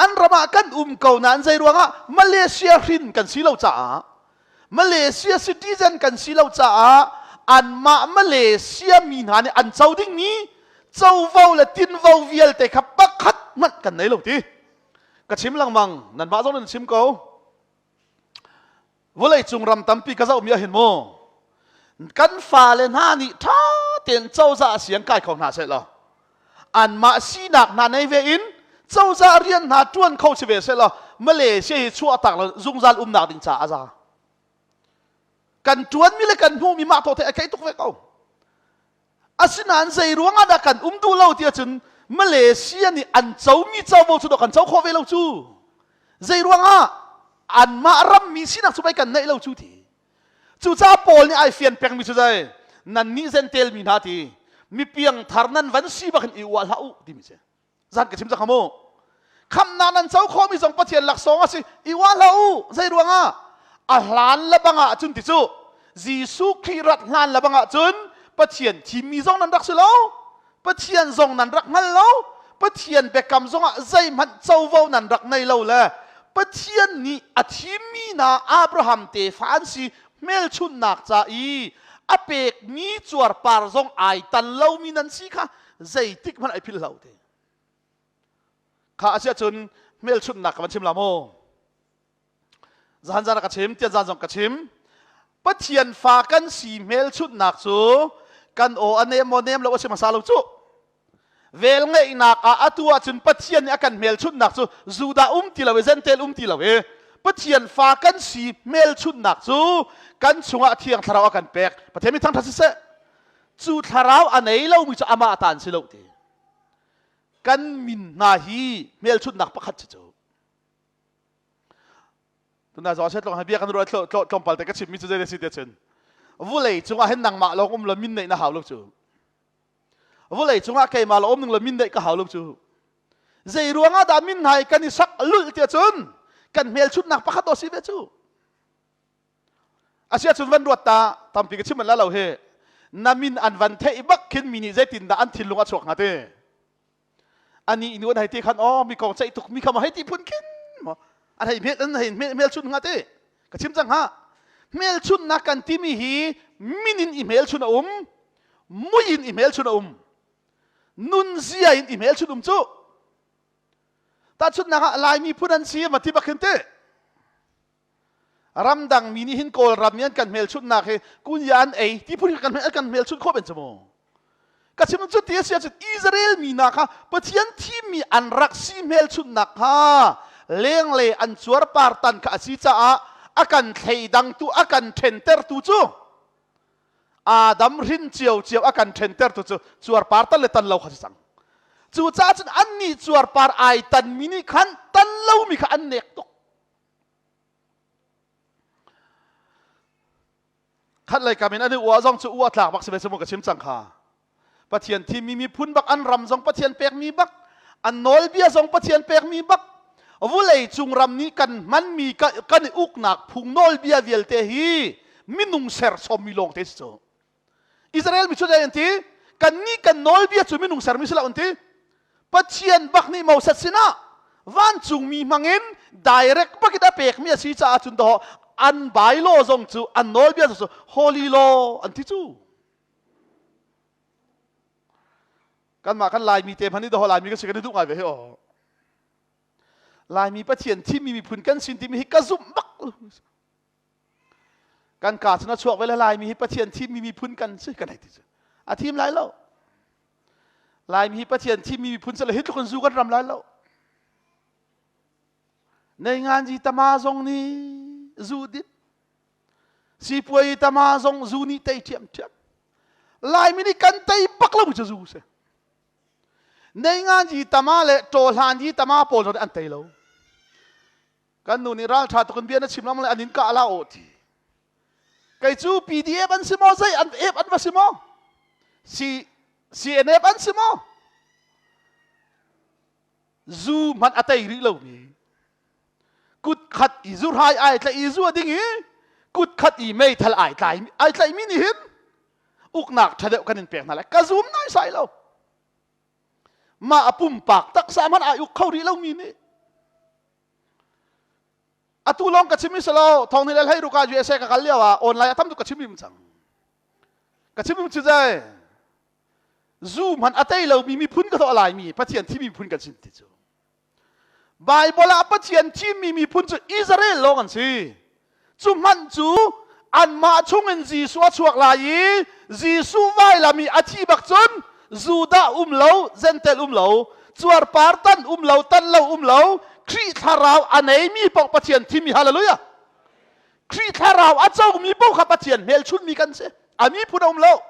an ram ah kan um ko nain zei ruangah Malaysia hrin kan si lo caah Malaysia citizen kan si lo caah anmah Malaysia mi hna nih an co dingmi covo le tinvo vialte kha pakhat hmanh kan nei lo ti ka chim lengmang nanmah zong nan chim ko vawlei cung ram tampi ka zohmi ah hin mu kan fale hna nih ṭha tein cozah siang kai kho hna seh law anmah sinak hna nei ve in cozah rian hna ṭuan kho si ve seh law Malaysia hi chuahtak lo zungzal umnak ding caah a za kan ṭuanmi le kan hmuhmi mah tawh the a kei tuk ve ko asinain zei ruangah dah kan um duh lo ti ahcun Malaysia nih an comi covo cu kan co khawh ve lo cu zei ruangah anmah rammi sinak cu pei kan neih lo cu ti Cucaah Paul nih ai fian pengmi cu zei nannih zentel mi hna ti mi piangthar nan van si bak in i uah hlah u timi si. Zan ka chim cang mu. Khamnak nan co khawhmi zong Pathian laksawng a si i uah hlah u. Zei ruangah? A hlan le bang ah cun ti cu Jesuh Khrih rat hlan le bang ah cun Pathian thimmi zong nan rak si lo. Pathian zong nan rak hngal lo Pathian biakam zongah zeihmanh covo nan rak nei lo le Pathian nih a thimmi hna Abraham tefa an si hmelchunhnak ca i a pekmi cuarpar zong ai tan lomi nan si kha zeitik hmanh ai philh hlah te kha a si ahcun hmelchunhnak ka van chim la maw Zan zan ka chim, tian zan zong ka chim. Pathian fa kan si hmelchunhnak cu kan aw a nem maw nem lo a si hmasa lo cu. Vel ngeihnak ah atu ahcun Pathian nih a kan hmelchunhnak cu Judah um ti lo i Gentile um ti lo i Pathian fa kan si hmelchunhnak cu kan chungah Thiang Thlarau a kan pek. Pathian mi thangṭhat siseh. Cu thlarau a nei lomi cu amah ta an si lo ti. Kan min hna hi hmelchunhnak pakhat si cu. Tuna zaw set long bia kan ruah tlawmpal te ka chimmi cu zei si te cun vulei cungah hin nangmah lawng um lo min neih na hau lo cu vulei cungah keimah lawng um ning lo min neih ka hau lo cu zei ruangah dah min hna kan i sak lulh tiah cun kan hmelchunhnak pakhat aw si ve cu asia cun van ruat ta tampi ka chim an la lo he na min an van theih bak khin mi nih zeitin dah an thinlung a chuak hnga te ani nu an hei ti khan oh mi kong ceih tuk mi kha ma hei ti phun khin maw an hei hmel an hei hmelchun hnga te ka chim cang ha hmelchunnak kan timi hi min in i hmelchun a um mui in i hmelchun a um nunzia in i hmelchun um cu tahchunhnak ah laimi phun an si ma ti bak hin te Ramdang mi nih hin Kawlram nih an kan hmelchunhnak hi kunya an ei ti phun kan kan hmelchunh khawh ben cu mu. Ka chim cu ti a si ahcun Israel mi hna kha Pathian thimmi an rak si hmelchunhnak kha lenglei an cuarpar tan kha a si caah a kan thleidangtu a kan ṭhentertu cu Adam hrin ciocio a kan ṭhentertu cu cuarpar tan le tan lo kha si cang. Cucaah cun annih cuarpar ai tanmi nih khan tan lomi kha an nek tuk. Khat lei kam in an i uah zong cu uah tlak bak si ve cu mu ka chim cang kha. Pathian thimmi miphun bak an ram zong Pathian pekmi bak an nawlbia zong Pathian pekmi bak vulei cung ram nih kan hmanmi kan i uknak phung nawlbia vialte hi minung serchommi lawng te si cu. Israel mi cu zei an ti? Kannih kan nawlbia cu minung sermi si lo an ti. Pathian bak nih Moses sinah vancungmi hmangin direct bakin a pekmi a si caah cun dawh an bylaw zong cu an nawlbia zong cu holy law an ti cu. Kanmah kan Laimi te hmanh nih dawh Laimi kan si kan i duh ngai ve hi aw. Laimi Pathian thimmi miphun kan sin timi hi ka zumh bak. Kan ka cun a chuak ve le Laimi hi Pathian thimmi miphun kan si kan hei ti cu. A thim lai lo. Laimi hi Pathian thimmi miphun si le hi tluk in zu kan ram lai lo. Nei nganji tama zong nih zu dit. Sipuai tama zong zu nih tei ṭhiamṭhiam. Laimi nih kan tei bak lo cu zu si. Nei nganji tama le ṭawhlan yi tama pawl zong nih an tei lo. Kan nu nih ralṭha tuk in bia na chim lam le an in kah la aw ti. Kei cu PDF an si maw zei an ep an va si maw? C CNF an si maw? Zu hmanh a tei rih lomi kut khat i zuhrai ai tlaih i zu a ding i kut khat i meithal ai tlai ai tlaihmi nih hin uknak ṭha deuh kan in pek hna lai ka zum nai sai lo mah a pumpak taksa hmanh ai uk kho rih lomi nih atu lawng ka chim mi silo thong ni le hlei ruka USA ka kal lio ah online a tam tuk ka chim rim cang ka chim rim chu zai zu hmanh a tei lomi miphun ka thawh laimi Pathian thimi miphun kan sin ti cu Bible ah Pathian thimmi miphun cu Israel lawng an si. Cu hmanh cu anmah chungin Jesuh a chuak lai i Jesuh vailam i a thi bak cun Judah um lo, Gentel um lo, cuarpar tan um lo, tan lo um lo, Khrih thlarau a neimi paoh Pathian thimmi hallelujah. Khrih thlarau a comi paoh kha Pathian hmelchunmi kan si. A miphun a um lo.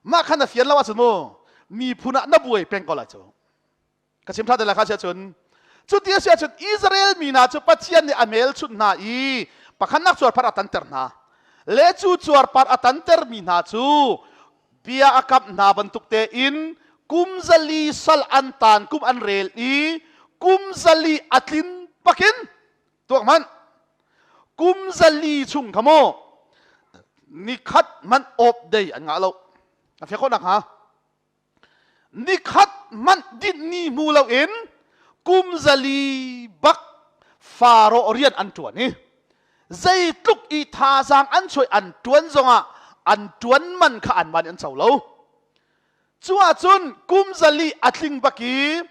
Mah kha na fian lo ahcun mu miphun ah na buai peng ko lai cu. Ka chim ṭha te lai kha si ahcun cuti a si ahcun Israel mi hna cu Pathian nih a hmelchunh hna i pakhatnak cuarpar a tanter hna. Le cu cuarpar a tanter mi hna cu bia a kamh hna bantuk tein kum zali sal an taan kum an rel i kum zali a tlin pakin tuak hmanh kum zali chung kha maw nikhat hmanh awp dei an ngah lo a fek khawh nak hnga nikhat hmanh dinh ni hmu lo in kum zali bak faro rian an ṭuan i zeitluk i thazaang an chuai an ṭuan zongah an ṭuan man kha an man an co lo Cu ahcun kum zali a tling bak i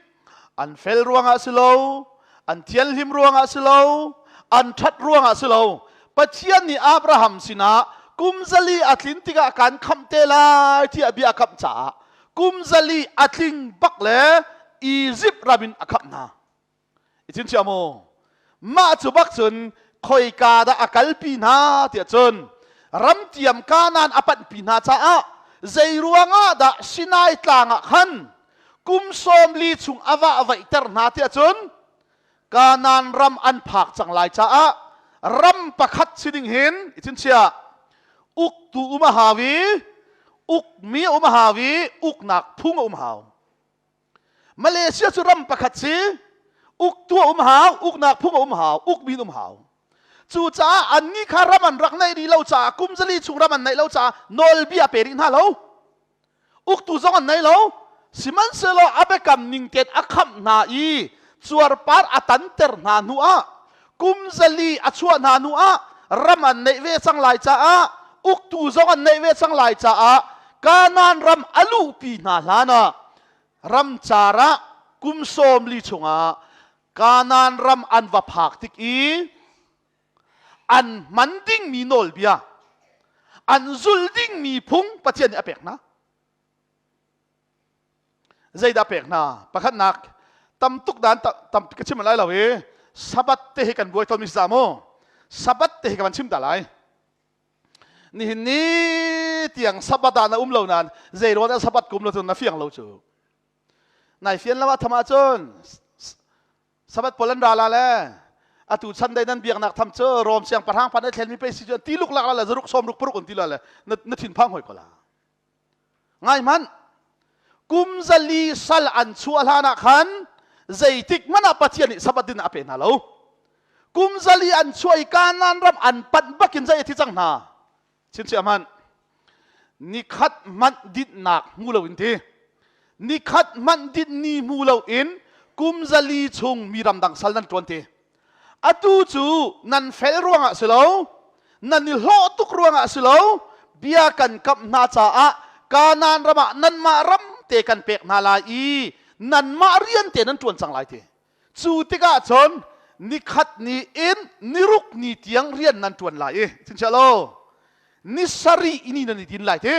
an fel ruangah si lo, an thianhlim ruangah si lo, an ṭhat ruangah si lo. Pathian nih Abraham sinah kum zali a tlin tikah kaan khamh te lai tiah bia a kamh caah kum zali a tling bak le Izipt ram in a khamh hna. I cinchiah mu. Mah cu bak cun khoika dah a kalpi hna tiah cun ramtiam Kanaan a panhpi hna caah zei ruangah dah Sinai tlang ah khan kum 40 chung a vah vaihter hna tiah cun Kanaan ram an phak cang lai caah ram pakhat si ding hin i cinchiah uktu um a hau i ukmi um a hau i uknak phung a um hau. Malaysia cu ram pakhat si uktu a um hau uknak phung a um hau ukmi um hau cucaah annih kha ram an rak neih rih lo caah kum zali chung ram an neih lo caah nawlbia pe rih hna lo uktu zong an nei lo sihmanhsehlaw a biakam ning tein a khamh hna i cuarpar a tanter hna hnu ah kum zali a chuah hna hnu ah ram an neih ve cang lai caah uktu zong an neih ve cang lai caah Kanaan ram a luhpi hna hlan ah ramcar ah kum 40 chungah Kanaan ram an va phak tik i an hman dingmi nawlbia an zul dingmi phung Pathian nih a pek hna. Zeidah pek hna? Pakhatnak tam tuk dan tam ka chim lai lo i Sabbath te hi kan buai tawnmi si za mu. Sabbath te hi ka van chim ta lai. Nihin ni tiang Sabbath ah na um lo nain zei ruang dah Sabbath kum lo cun na fiang lo cu. Nai fian lo ah tham ahcun Sabbath pawl an ra la le atu chan dei nan biaknak tham cu Rom siangpahrang pan a thlenmi pei si cu an ti luk lak la le zaruk sawm ruk paruk an ti la le na thin phang hoi ko la. Ngai hmanh kum zali sal an chuah hlan ah khan zeitik hmanh ah Pathian nih Sabbath din a pe hna lo. Kum zali an chuah i Kanaan ram an panh bakin zei a thi cang hna. Chinchiah hmanh. Nikhat hmanh dinhnak hmu lo in ti. Nikhat hmanh dinh ni hmu lo in kum zali chung mi ramdang sal nan ṭuan ti. Atu cu nan fel ruangah si lo, nan i hlawh tuk ruangah si lo, bia kan kamh hna caah Kanaan ram ah nanmah ram te kan pek hna lai i nanmah rian te nan ṭuan cang lai ti. Cu tikah cun nikhat ni in niruk ni tiang rian nan ṭuan lai i chinchiah lo ni sarih ni nan i din lai ti.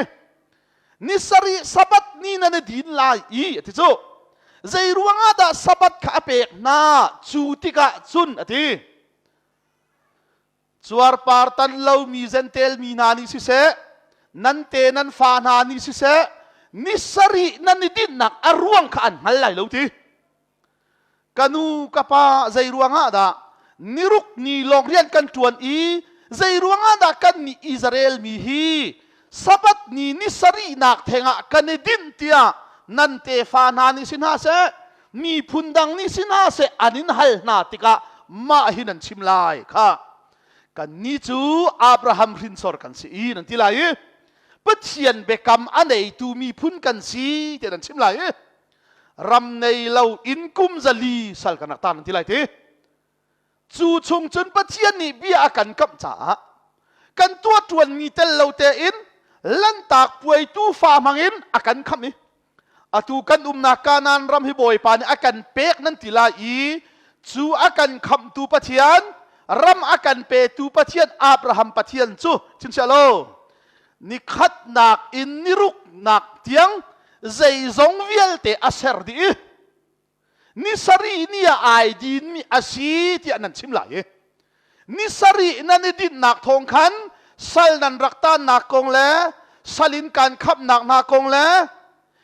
Ni sarih Sabbath ni nan i din lai i a ti cu. Zei ruangah dah Sabbath kha a pek hna cu tikah cun a ti. Cuarpar tan lomi Jentail mi hna nih siseh, nan te nan fa hna nih siseh, ni sarih nan i dinhnak a ruang kha an hngal lai lo ti. Ka nu ka pa zei ruangah dah niruk ni lawng rian kan ṭuan i zei ruangah dah kan nih Israel mi hi Sabbath ni ni sarihnak thengah kan i dinh tiah nan tefa hna nih si hna seh, miphun dang nih si hna seh an in hal hna tikah mah hi nan chim lai kha kannih cu Abraham hrinsor kan si i nan ti lai i Pathian biakam a neitu miphun kan si tiah nan chim lai i ram nei lo in kum 400 sal kan rak tar nan ti lai ti Cu chung cun Pathian nih bia a kan kamh caah kan tuahṭuanmi tel lo tein lanhtak puai tuufa hmangin a kan khamh i atu kan umnak Kanaan ram hi Bawipa nih a kan pek nan ti lai i cu a kan khamhtu Pathian ram a kan petu Pathian Abraham Pathian cu chinchiah lo nikhatnak in niruknak tiang zeizong vialte a ser dih i ni sarih ni ah ai dinmi a si tiah nan chim lai i ni sarih nan i dinhnak thawng khan sal nan rak tannak kong le sal in kan khamhnak hna kong le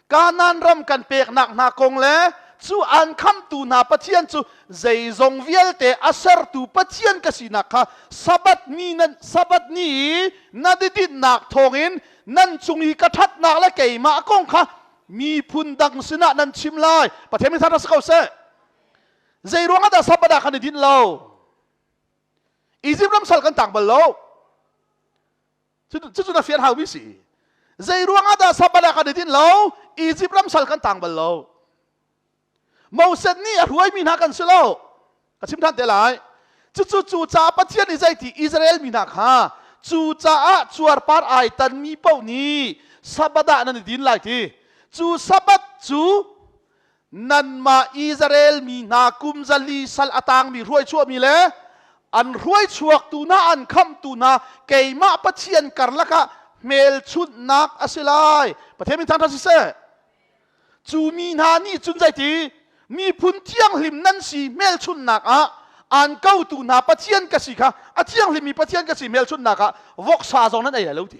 Kanaan ram kan peknak hna kong le cu an khamtu hna Pathian cu zeizong vialte a sertu Pathian ka sinak kha Sabbath ni nan Sabbath ni i nan i dinhnak thawngin nan cung i ka ṭhatnak le keimah kong kha miphun dang sinah nan chim lai. Pathian min thangṭhat si ko seh. Zei ruangah dah Sabbath ah kan i dinh lo? Egypt ram sal kan tang bal lo. Cucu na fian haumi si. Zei ruangah dah Sabbath ah kan i dinh lo? Egypt ram sal kan tang bal lo. Moses nih a hruaimi hna kan si lo. Ka chim ṭhan te lai. Cucu cu caah Pathian nih zeiti Israel mi hna kha cu caah cuarpar ai tanmi paoh nih Sabbath ah nan i din lai ti. Cu Sabbath cu nanmah Israel mi hna kum 400 sal a tangmi hruaichuahmi le an hruaichuaktu hna an khamhtu hna keimah Pathian karlak ah hmelchunhnak a si lai. Pathian min thangṭhat siseh. Cu mi hna nih cun zeiti miphun thianghlim nan si hmelchunhnak ah aan kotu hna Pathian ka si kha a thianghlimmi Pathian ka si hmelchunhnak ah voksa zong nan ei lai lo ti.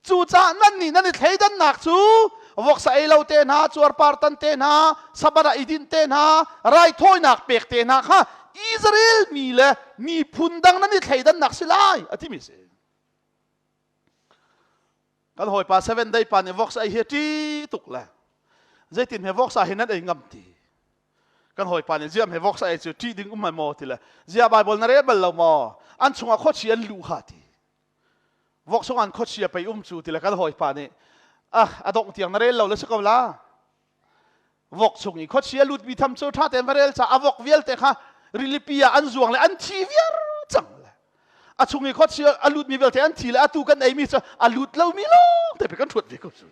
Cucaah nan nih nan i thleidannak cu voksa ei lo te hna, cuarpar tan te hna, sabbath ah i dinh te hna, raithawinak pek te hna kha Israel mi le miphun dang nan i thleidannak si lai a timi si. Kan hawipa seven day pa nih voksa ei hi a ṭi tuk le zeitin he voksa hi nan ei ngam ti. Kan hawipa nih ziam he voksa ei cu ṭih ding um ai maw ti le zia Bible na rel bal lo maw an chungah khuachi an luh kha ti. Vok sung an khuachi a pei um cu ti le kan hawipa nih ah a dongh tiang na rel lo le si ko la. Vok chung i khuachi a lutmi tham cu ṭha tein va rel ca a vok vialte kha rilipi ah an zuang le an thi viar cang le a chung i khuachi a lutmi vialte an thi le atu kan eimi cu a lut lomi lawng te kan ṭhuat ve ko cu.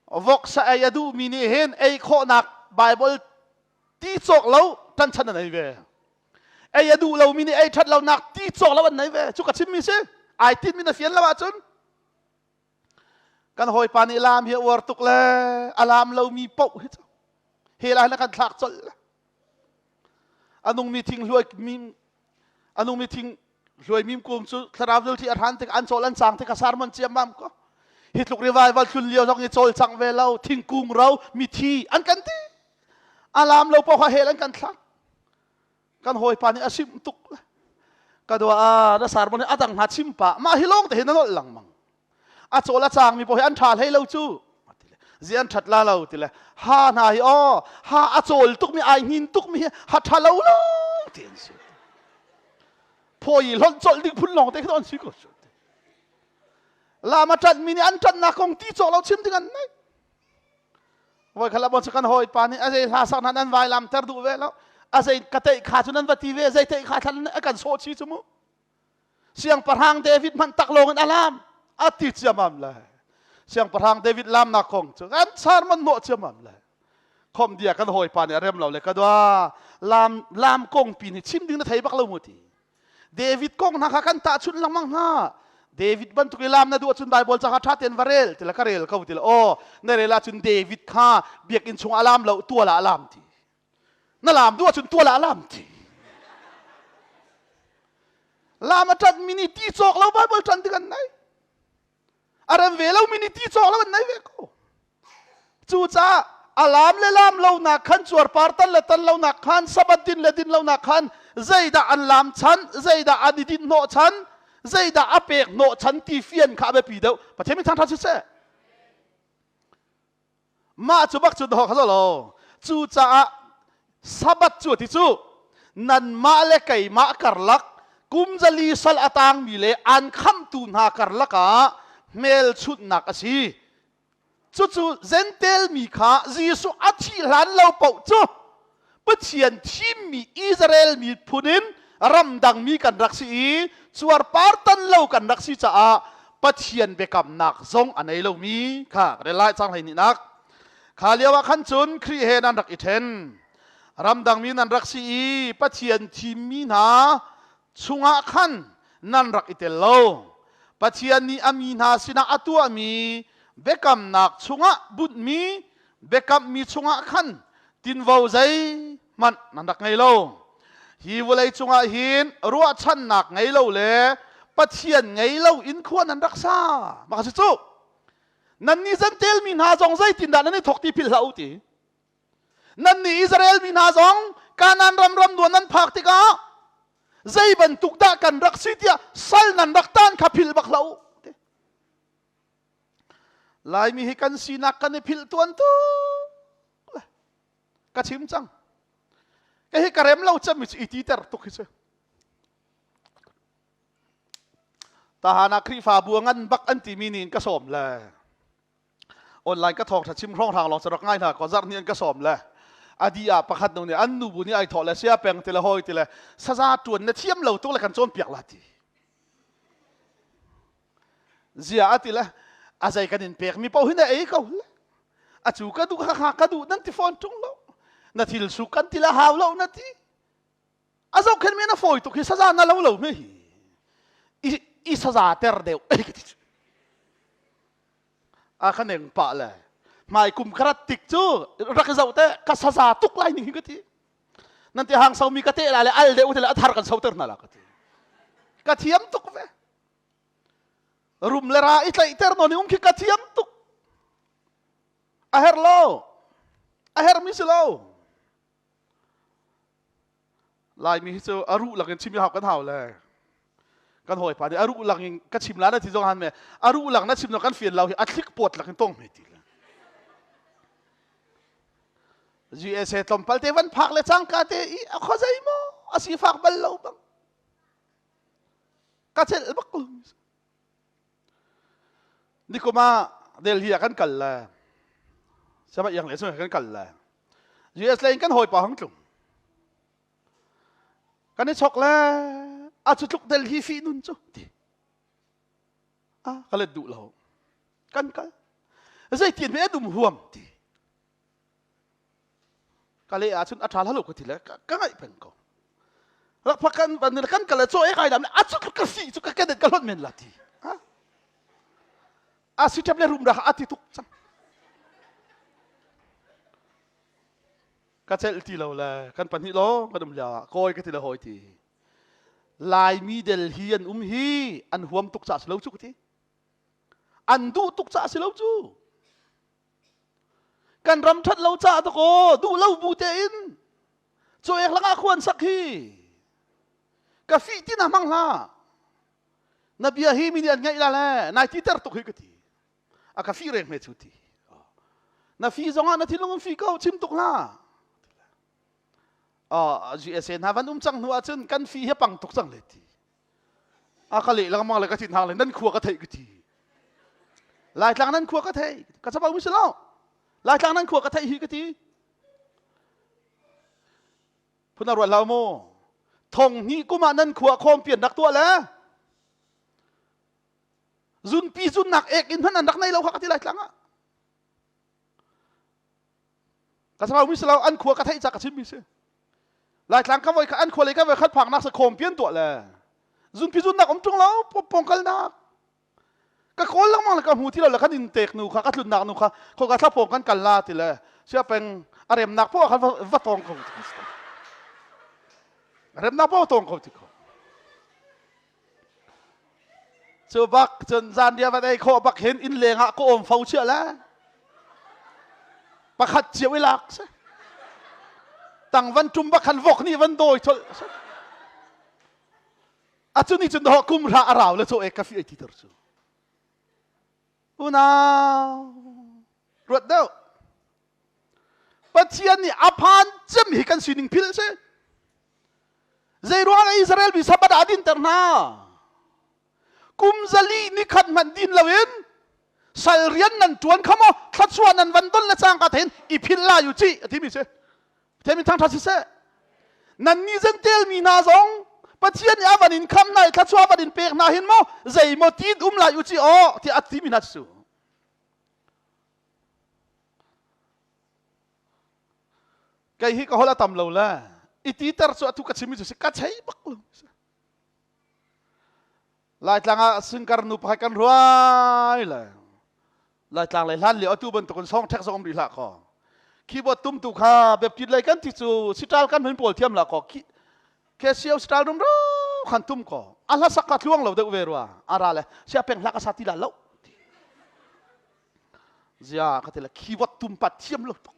Vok sa ei a duhmi nih hin ei khawhnak Bible ti cawk lo ṭanchan an ei ve. Ei a duh lomi nih ei ṭhat lonak ti cawk lo an nei ve. Cu ka chimmi si. Ai tinmi na fian lo ahcun Kan hawipa nih laam hi a uar tuk le a laam lomi paoh hi cu hell ah na kan thlak colh. A nungmi thing hluai mim a nungmi thing hluai mim kung cu thlarau zulthi a hran tik an cawl an cang tik a sarmon ciammam ko. Hi tluk revival tlun lio zong i cawl cang ve lo thingkung ro mithi an kan ti. A laam lo paoh kha hell an kan thlak. Kan hawipa nih a simh tuk. Ka dua a na sarmon hi a dang hna chim pah mah hi lawng te hi na nolh lengmang. A cawl a cangmi paoh hi an ṭha hlei lo cu zi an ṭhat la lo ti le ha hna hi aw ha a cawl tukmi ai hnin tukmi hi ha ṭha lo lo ti an si phawi hlonh colh ding phun lawng te khi an si ko cu lama ṭanhmi nih an ṭanhnak kong ti cawk lo chim ding an nei voi khala bon kan hawi pa nih a zei hla sak nan an vai lam ter duh ve lo a zei ka teih kha cu nan va ti ve zei teih kha thlan a kan sawh chi cu mu Siangpahrang David hmanh taklawng in a lam. A ti ciamam le. Siangpahrang David lamnak kong cu kan sermon hnawh ciamam le. Khom dia kan hawipa nih a rem lo le ka dua lam lam kong pi nih chim ding na thei bak lo mu ti. David kong hna kha kan tahchunh lengmang hna. David bantuk i lam na duh ahcun Bible ca kha ṭha tein va rel ti le ka rel ko ti le aw na rel ahcun David kha biakinn chung a lam lo tual ah a lam ti. Na lam duh ahcun tual ah a lam ti. Lam a ṭanh mi nih ti cawk lo Bible ṭan tik an nei. A rem ve lomi nih ti cawk lo an nei ve ko. Cucaah a lam le lam lonak khan cuarpar tan le tan lonak khan sabbath din le din lonak khan zeidah an lam chan zeidah an i dinh hnawh chan zeidah a pek hnawh chan ti fian kha a biapi deuh Pathian min thangṭhat siseh mah cu bak cu dawh kha lo cucaah sabbath cu ti cu nanmah le keimah karlak kum zali sal a tangmi le an khamtu hna karlak ah hmelchunhnak a si Cucu Jentail mi kha Jesuh a thih hlan lo paoh cu Pathian thimmi Israel miphun in ramdang mi kan rak si i cuarpar tan lo kan rak si caah Pathian biakamnak zong a nei lomi kha rel lai cang hlei nihnak. Kha lio ah khan cun Khrih he nan rak i ṭhen. Ramdang mi nan rak si i Pathian thimmi hna chungah khan nan rak i tel lo. Pathian nih a mi hna sinah a tuahmi biakamnak chungah bunhmi biakammi chungah khan tinvo zeihmanh nan rak ngei lo. Hi vawlei cungah hin ruahchannak ngei lo le Pathian ngei lo in khua nan rak sa. Mah si cu. Nannih Jentail mi hna zong zeitindah nan i thawk ti philh hlah u ti. Nannih Israel mi hna zong Kanaan ram ram nuan nan phak tikah zei bantuk dah kan rak si tiah sal nan rak tan kha philh bak hlah u. Laimi hi kan sinak kan i philh tuan tuk. Ka chim cang. Ka hi ka rem lo cem i ti ter tuk hi cu. Tahana Khrihfabu ngan bak an timi nih in ka sawm le. Online ka thawngtha chim hrawnghrang lawng rak ngai hna ko zarh ni an ka sawm le adi ah pakhat nu nih an nu bu nih ai thawh le sia peng ti le hoi ti le saza tuan na thiam lo tuk le kan cawn piak la ti zia ati le a zei kan in pek mi paoh hi na ei ko le a cu ka duh kha kha ka duh nan ti fawn tung lo na thil su kan ti le hau lo na ti a zohkhen mi na fawi tuk hi saza na lo lo me hi i i saza ter deuh ei ka ti a ka neng pah le hmai kum ka rat tik cu rak i zoh te ka saza tuk lai ning hi ka ti nan ti hang somi ka te la le al deuh te le a thar kan soter hna la ka ti ka thiam tuk ve rum le ra i tlaihter nawn i um khi ka thiam tuk a her lo a her mi si lo Laimi hi cu a ruh lakin chim hau kan hau le kan hawipa nih a ruh lang in ka chim la na ti zong han me a ruh lang na chim no kan fian lo hi a thlik pawt lakin tong me ti le USA tlawmpal te van phak le cangka te i a kho zei maw a si fak bal lo bang ka chelh bak lo Nikum ah Delhi ah kan kal le Sama iang le kan kal le US lei in kan hawipa hong tlung. Kan i chok le a cu tluk Delhi fi nun cu ti. Ah ka let duh lo. Kan kal. Zeitin me dum huam ti. Ka le ahcun a ṭha hlah lo ka ti le ka ngaih peng ko. Rak phak kan kan kal le caw e kai dam le a cu ka fi cu ka kedet ka hlot men la ti. A si ṭep le rum ra a ti tuk cang. Ka celh ti lo le kan pahnih lawng kan um lio ah kawi ka ti le hawi ti. Laimi Delhi an um hi an huam tuk caah si lo cu ka ti. An duh tuk caah si lo cu. Kan ram ṭhat lo caah dakaw duh lo bu tein cawek lakah khuan sak hi ka fih ti na hmang hlah. Na bia hi mi nih an ngaih la le nai ti ter tuk hi ka ti. A ka fih reng hme cu ti. Na fi zongah na thinlung in fi ko chim tuk hlah. Oh, USA hna van um cang hnu ahcun kan fi hi pang tuk cang le ti. A ka leh lengmang le ka thin hang le nan khua ka theih ka ti. Laitlang nan khua ka theih. Ka chabau mi si lo. Laitlang nan khua ka theih hi ka ti. Phun a ruat lo mu. Thong hnih kum ah nan khua khawm pian rak tuah le. Zunpi zunnak ek in hmanh an rak nei lo kha ka ti lai tlang ah. Ka sama mi silo an khua ka theih ca ka chim mi si. Laitlang ka voi an khua lei ka voi khat phak nak sa khom pian tuah le zunpi zunnak um tung lo pong kalnak ka kawl lengmang le ka hmu ti lo le kan in tek nu kha ka tlunnak nu kha khoka thlapawng kan kal la ti le sia peng a remnak poah khan va tong ko ti remnak poah tong ko ti ko cu bak cun zanriah van ei khawh bak hin inn leng ah ka awm fo chiah le pakhat cio i lak si tang van tum bak khan vok nih van dawi cholh a cu nih cun dawh kum hra a rau le chaw ek ka fi ei ti ter cu unau ruat deuh Pathian nih a phan cem hi kan sining philh si zei ruang ah Israel mi Sabbath ah dinter hna kum zali ni khat hmanh din loin sal rian nan tuan kha maw thluachuah nan van don le cangka thein i philh lai u ci a timi si Pathian min thangṭhat siseh nan nih zentel mi hna zong Pathian nih a van in kham hna i thluachuah van in pek hna hin maw zeimaw tin um lai u ci aw tiah a timi hna cu Kei hi ka holh a tam lo le i titer cu atu ka chimmi cu si ka chei bak lo. Laitlang ah singkar nu pakhat kan ruai le Laitlang lei hlan lio atu bantukin song ṭhek zong um rih hlah kaw. Keyboard tumtu kha Baptist lei kan ti cu sital kan hun pawl thiam la kaw KCO sital rum ro khan tum kaw a hla sak ka tluang lo deuh ve rua ara le sia peng hla ka sa ti la lo zia ka ti le keyboard tum pat thiam lo tuk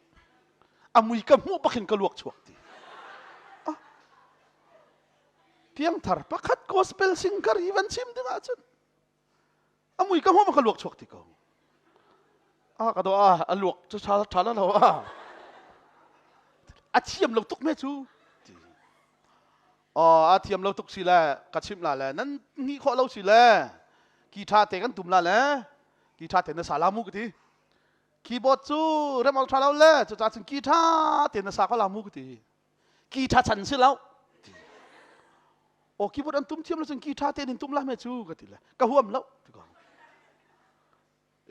a mui ka hmuh bakin ka luak chuak ti piangthar pakhat gospel singer hi van chim ding ahcun a mui ka hmuh ka luak chuak ti ko a ka do a a luak cu tha tha la lo a a thiam lo tuk me cu oh a thiam lo tuk si le ka chimh la le nan ni khawh lo si le ki tha te kan tum la le ki tha te na sa la mu ka ti keyboard cu rem ol tha lo le cu ca cun ki tha te na sa ko la mu ka ti ki tha chan si lo o keyboard an tum thiam lo cun ki tha te in tum la me cu ka ti le ka huam lo ti ko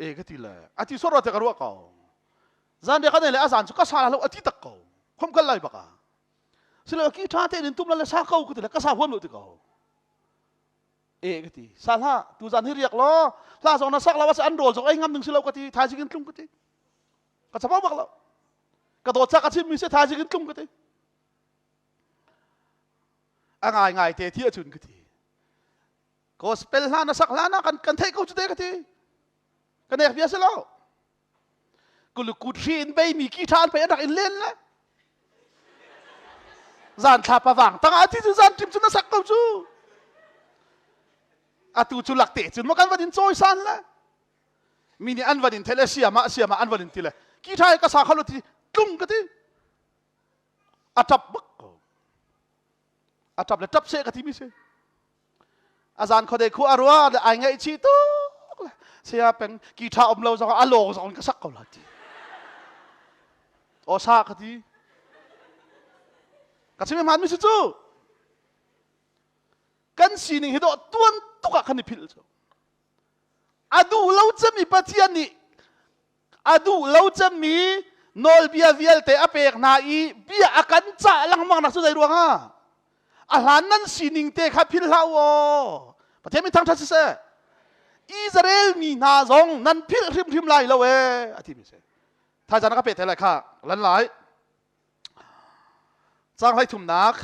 e ka ti le a ti sor te ka ruah ko zan de ka nei le a zan cu ka sa lo a ti tak ko khom kal lai baka silo ki tha te in tum la le sa ko ka ti le ka sa huam lo ti ko e ka ti sa hla tu zan hi riak lo hla zong na sak lo an rawl zong ei ngam ding si lo ka ti thaizing in tlung ka ti ka chapau bak lo ka dawt ca ka chim mi si thaizing in tlung ka ti a ngai ngai te thi acun ka ti gospel hla na sak hla na kan kan theih ko cu te ka ti ka nek bia si lo kulukut hri in bei mi ki tha an pei an rak in len le zan thla pa wang tangah ti cu zan tim cu na sak ko cu atu cu lak te cun ma kan van in cawi san le mi nih an van in thele siama siama an van in ti le ki tha ka sa khalo ti tlung ka ti a tap bak ko a tap le tap se ka ti mi si a zan khode khu a rua le ai ngaih chi tuk le sia peng ki tha om lo zong a lawng zong ka sak ko la ti o sa ka ti ka chim hmaan mi si cu kan sining hi dawh tuan tuk ah kan i philh cu A duh lo cemmi Pathian nih a duh lo cemmi nawlbia vialte a pek hna i bia a kan cah lengmang nak cu zei ruangah a hlan nan sining te kha philh hlah u aw Pathian min thangṭhat siseh Israel mi hna zong nan philh hrimhrim lai lo ee a timi si thaizan ka peh te lai kha lan lai Caang hleithumnak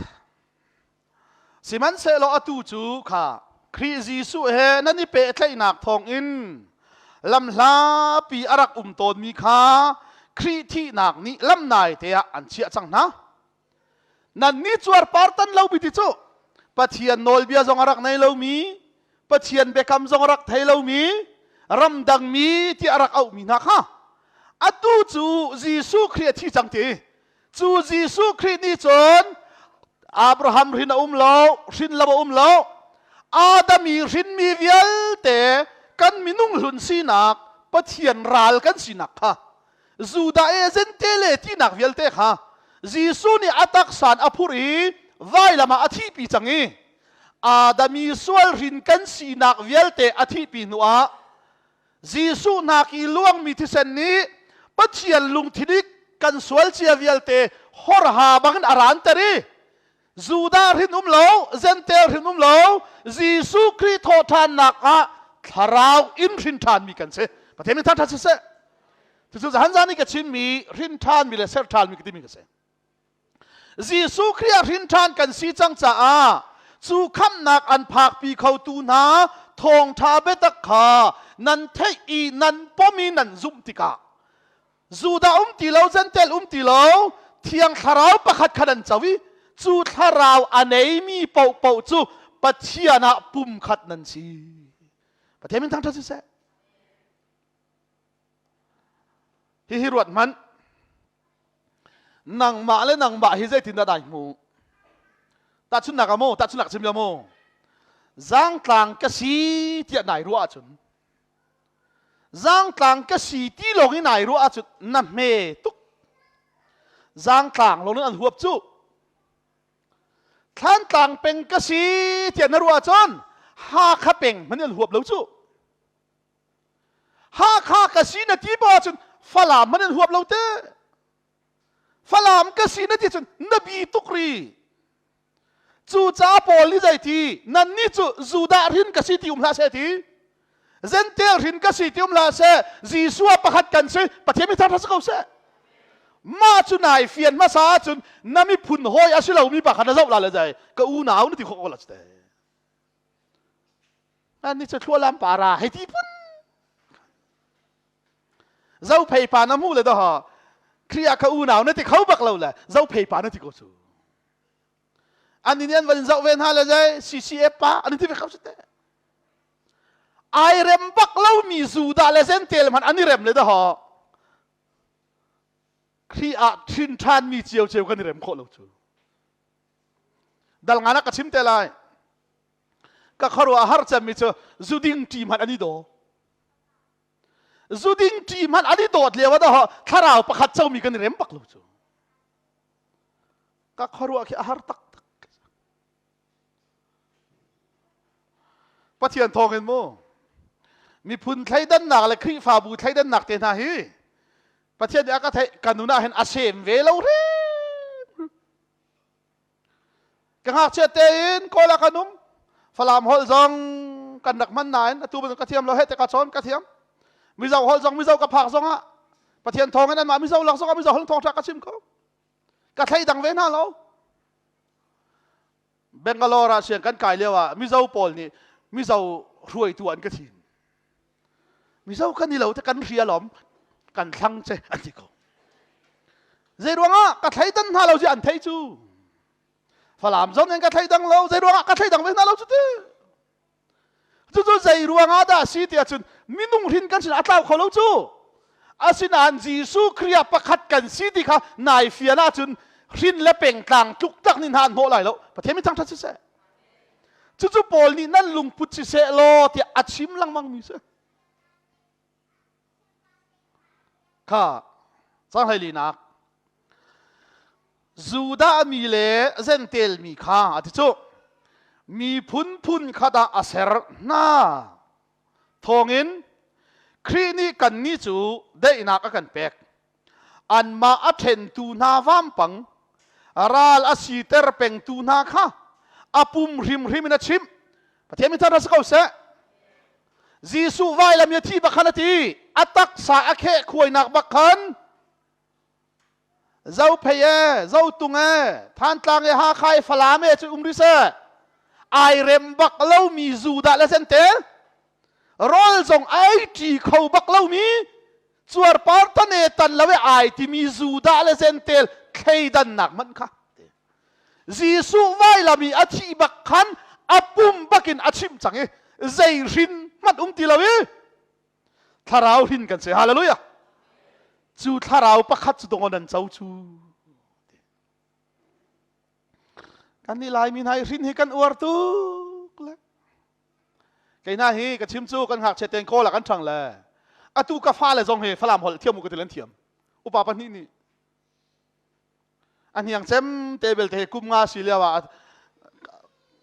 Sihmanhsehlaw atu cu kha Khrih Jesuh he nan i pehtlaihnak thawngin lamhlapi a rak um tawnmi kha Khrih thihnak nih lamnai te ah an chiah cang hna. Nannih cuarpar tan lomi ti cu Pathian nawlbia zong a rak nei lomi, Pathian biakam zong a rak thei lomi, ramdangmi tiah a rak auhmi hna kha atu cu Jesuh Khrih a thi cang ti Cu Jesuh Khrih nih cun Abraham hrin a um lo, hrin lo a um lo. Adam i hrinmi vialte kan minung hlun sinak, Pathian ral kan sinak kha Judah e Gentile tinak vialte kha Jesuh nih a taksan a phurh i vailam ah a thihpi cang i Adam i sual hrin kan sinak vialte a thihpi hnuah. Jesuh hnak i luangmi thisen nih Pathian lungthin i kan sual cia vialte horha bangin a ranter i Judah hrin um lo, Gentile hrin um lo, Jesuh Khrih thawhṭhannak ah thlarau in hrin ṭhanmi kan si. Pathian min thangṭhat siseh. Cucu zahan zan i ka chimmi hrin ṭhanmi le ser ṭhanmi ka timi ka si. Jesuh Khrih ah hrin ṭhan kan si cang caah cu khamhnak an phakpi khotu hna thawngṭha biatak kha nan theih i nan pom i nan zumh tikah Judah um ti lo, Gentile um ti lo, Thiang Thlarau pakhat kha nan co i cu Thlarau a neimi paohpaoh cu Pathian ah pumkhat nan si. Pathian min thangṭhat siseh. Hihi ruat hmanh. Nangmah le nangmah hi zeitindah dai hmu? Tahchunhnak ah mu, tahchunhnak chim mu. Zaangtlang ka si tiah nai ruah ahcun Zaangtlang ka si ti lawng in nai ruah ahcun na hme tuk. Zaangtlang lawng in an huap cu. Thlantlang peng ka si tiah na ruah ahcun Hakha peng hmanh an huap lo cu. Hakha ka si na ti pa ahcun Falam hmanh an huap lo te. Falam ka si na ti cun na bi tuk ri. Cucaah Paul nih zei ti nannih cu Judah hrin ka si ti um hlah seh ti. Gentile hrin ka si ti um hlah seh. Jesuh ah pakhat kan si Pathian mi thar si ko seh. Mah cu nai fian hmasa ahcun na miphun hawi a si lomi pa kha na zoh la le zai ka unau na ti khawh ko la te. Ani cu thlualam para hei ti phun Zophei pa na hmuh le dah Khrih ah ka unau na ti kho bak lo le zophei pa na ti ko cu. An nih an van zoh ve hna le zei CCF pa an ti ve kho si te. Ai rem bak lomi Judah le Gentile hmanh an i rem le dah Khrih ah ṭhin ṭhanmi ciocio kan i rem khawh lo cu. Dal ngan ah ka chim te lai. Ka khuaruah har cemmi cu zuding ṭi hmanh an i daw. Zuding ṭi hmanh an i dawt lio ah dah thlarau pakhat comi kan i rem bak lo cu. Ka khuaruah khi a har taktak. Pathian thawngin mu miphun thleidannak le Khrihfabu thleidannak te hna hi Pathian nih a ka theih ka nun ah hin a sem ve lo hrim. Ka ngakchia tein Kawl ah kan um. Falam holh zong kan rak hman nain atu bantuk ka thiam lo he te ka cawn ka thiam. Mizo holh zong Mizo ka phak zong ah Pathian thawng in anmah Mizo lak zong ah Mizo holh thawngṭha ka chim ko. Ka thleidang ve hna lo. Bangalore ah siang kan kai lio ah Mizo pawl nih Mizo hruaitu an ka thim. Mizo kan i lo te kan hria lom kan thlang che an ti ko. Zei ruangah ka thleidan hna lo ci an thei cu. Falam zong in ka thleidang lo zei ruangah ka thleidang ve hna lo cu ti. Cucu zei ruangah dah si tiah cun minung hrin kan sin a tlau kho lo cu. Asinain Jesuh Khrih ah pakhat kan si ti kha nai fian ahcun hrin le pengtlang tluk tak nih hna an hnawh lai lo. Pathian min thangṭhat siseh. Cucu Paul nih nan lungput siseh law tiah a chim lengmang mi si. Kha cang hleilinak Judah mi le Gentile mi kha a ti cu miphun phun khat ah a ser hna thawngin Khrih nih kannih cu daihnak a kan pek anmah a ṭhentu hna vampang ral a siter pengtu hna kha a pum hrimhrim in a chimh Pathian mi thar si ko seh Jesuh vailam i a thi bak khan a ti a taksa a kheh khuainak bak khan Zophei e Zotung e Thantlang e Hakha e Falam e cu um rih seh ai rem bak lomi Judah le Gentile rawl zong ai ṭi kho bak lomi cuarpar tan e tan lo e ai timi Judah le Gentile thleidannak hmanh kha Jesuh vailam i a thih bak khan a pum bakin a chimh cang i zei hrin hmanh um ti lo i thlarau hrin kan si hallelujah cu thlarau pakhat cu dong nan co cu kan nih laimi hna i hrin hi kan uar tuk le Kei hna hi ka chim cu kan ngakchia tein kawl ah kan ṭhang le atu ka fale zong hi Falam holh thiam u ka ti an thiam. Upa pahnih nih a hniang cem te belte hi kum nga si lio ah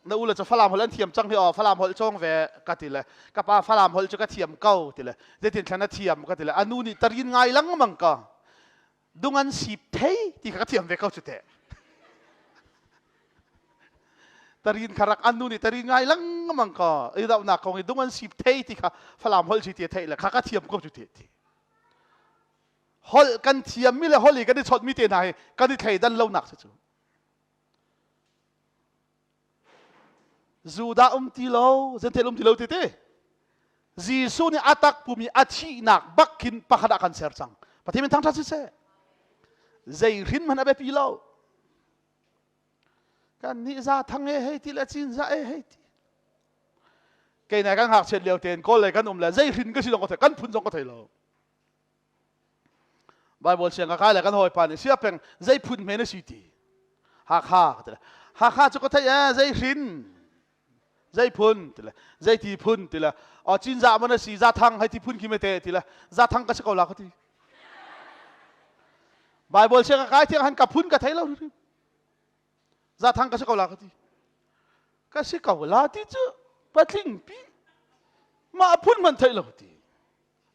Na u le cu Falam holh an thiam cang hi aw Falam holh cawng ve ka ti le ka pa Falam holh cu ka thiam ko ti le zeitin thlan a thiam ka ti le a nu nih tarin ngai lengmang ka dung an sip thei ti kha ka thiam ve ko cu teh. Tarin kha rak an nu nih tarin ngai lengmang ka i dohnak kong i dung an sip thei ti kha Falam holh si ti a theih le kha ka thiam ko cu teh ti. Holh kan thiammi le holh i kan i chawnhmi te hna hi kan i thleidan lonak si cu. Judah um ti lo, Gentile um ti lo ti ti. Jesuh nih a tak pum i a thihnak bak khin pakhat ah kan ser cang. Pathian min thangṭhat siseh. Zei hrin hmanh a biapi lo. Kan nih za thang e hei ti le cin za e hei ti. Kei nai kan ngakchiat lio tein kawl lei kan um le zei hrin ka si zong ka thei kan phun zong ka thei lo. Bible siang ka kai le kan hawipa nih sia peng zei phun hme na si ti. Hakha ka ti le. Hakha cu ka theih ee zei hrin zei phun ti le zei ti phun ti le o cinzah man a si zathang hei ti phun khi mete ti le zathang ka si ko la ka ti. Bible siang ka kai thiang han ka phun ka thei lo hrim. Zathang ka si ko la ka ti. Ka si ko la ti cu patling pi mah phun man thei lo ti.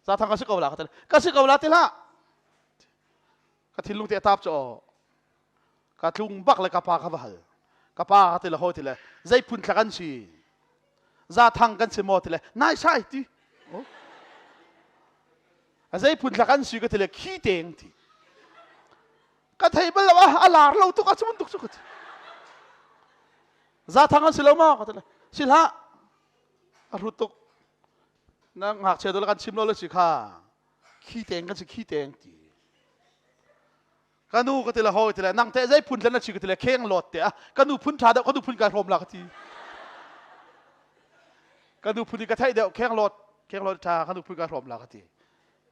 Zathang ka si ko la ka ti. Ka si ko la ti hlah. Ka thinlung te a tap cu aw. Ka tlung bak le ka pa kha va hal. Ka pa ka ti le hawi ti le zei phun thla kan si. Zathang kan si maw ti le nai sai ti. A zei phun thla kan si ka ti le khi teng ti. Ka thei bal lo a a lar lo tuk a cu tuk cu ka ti. Zathang an si lo maw ka ti le si hlah. A hrut tuk. Na ngakchia dol kan chim lo le si kha. Khi teng kan si khi teng ti. Ka nu ka ti le hawi ti le nang teh zei phun tlen na si ka ti le kheng lot te a ka nu phun tha deuh ka nu phun kai hrawm la ka ti. Ka nu phun i ka theih deuh kheng lot kheng lot tha ka nu phun kai hrawm la ka ti.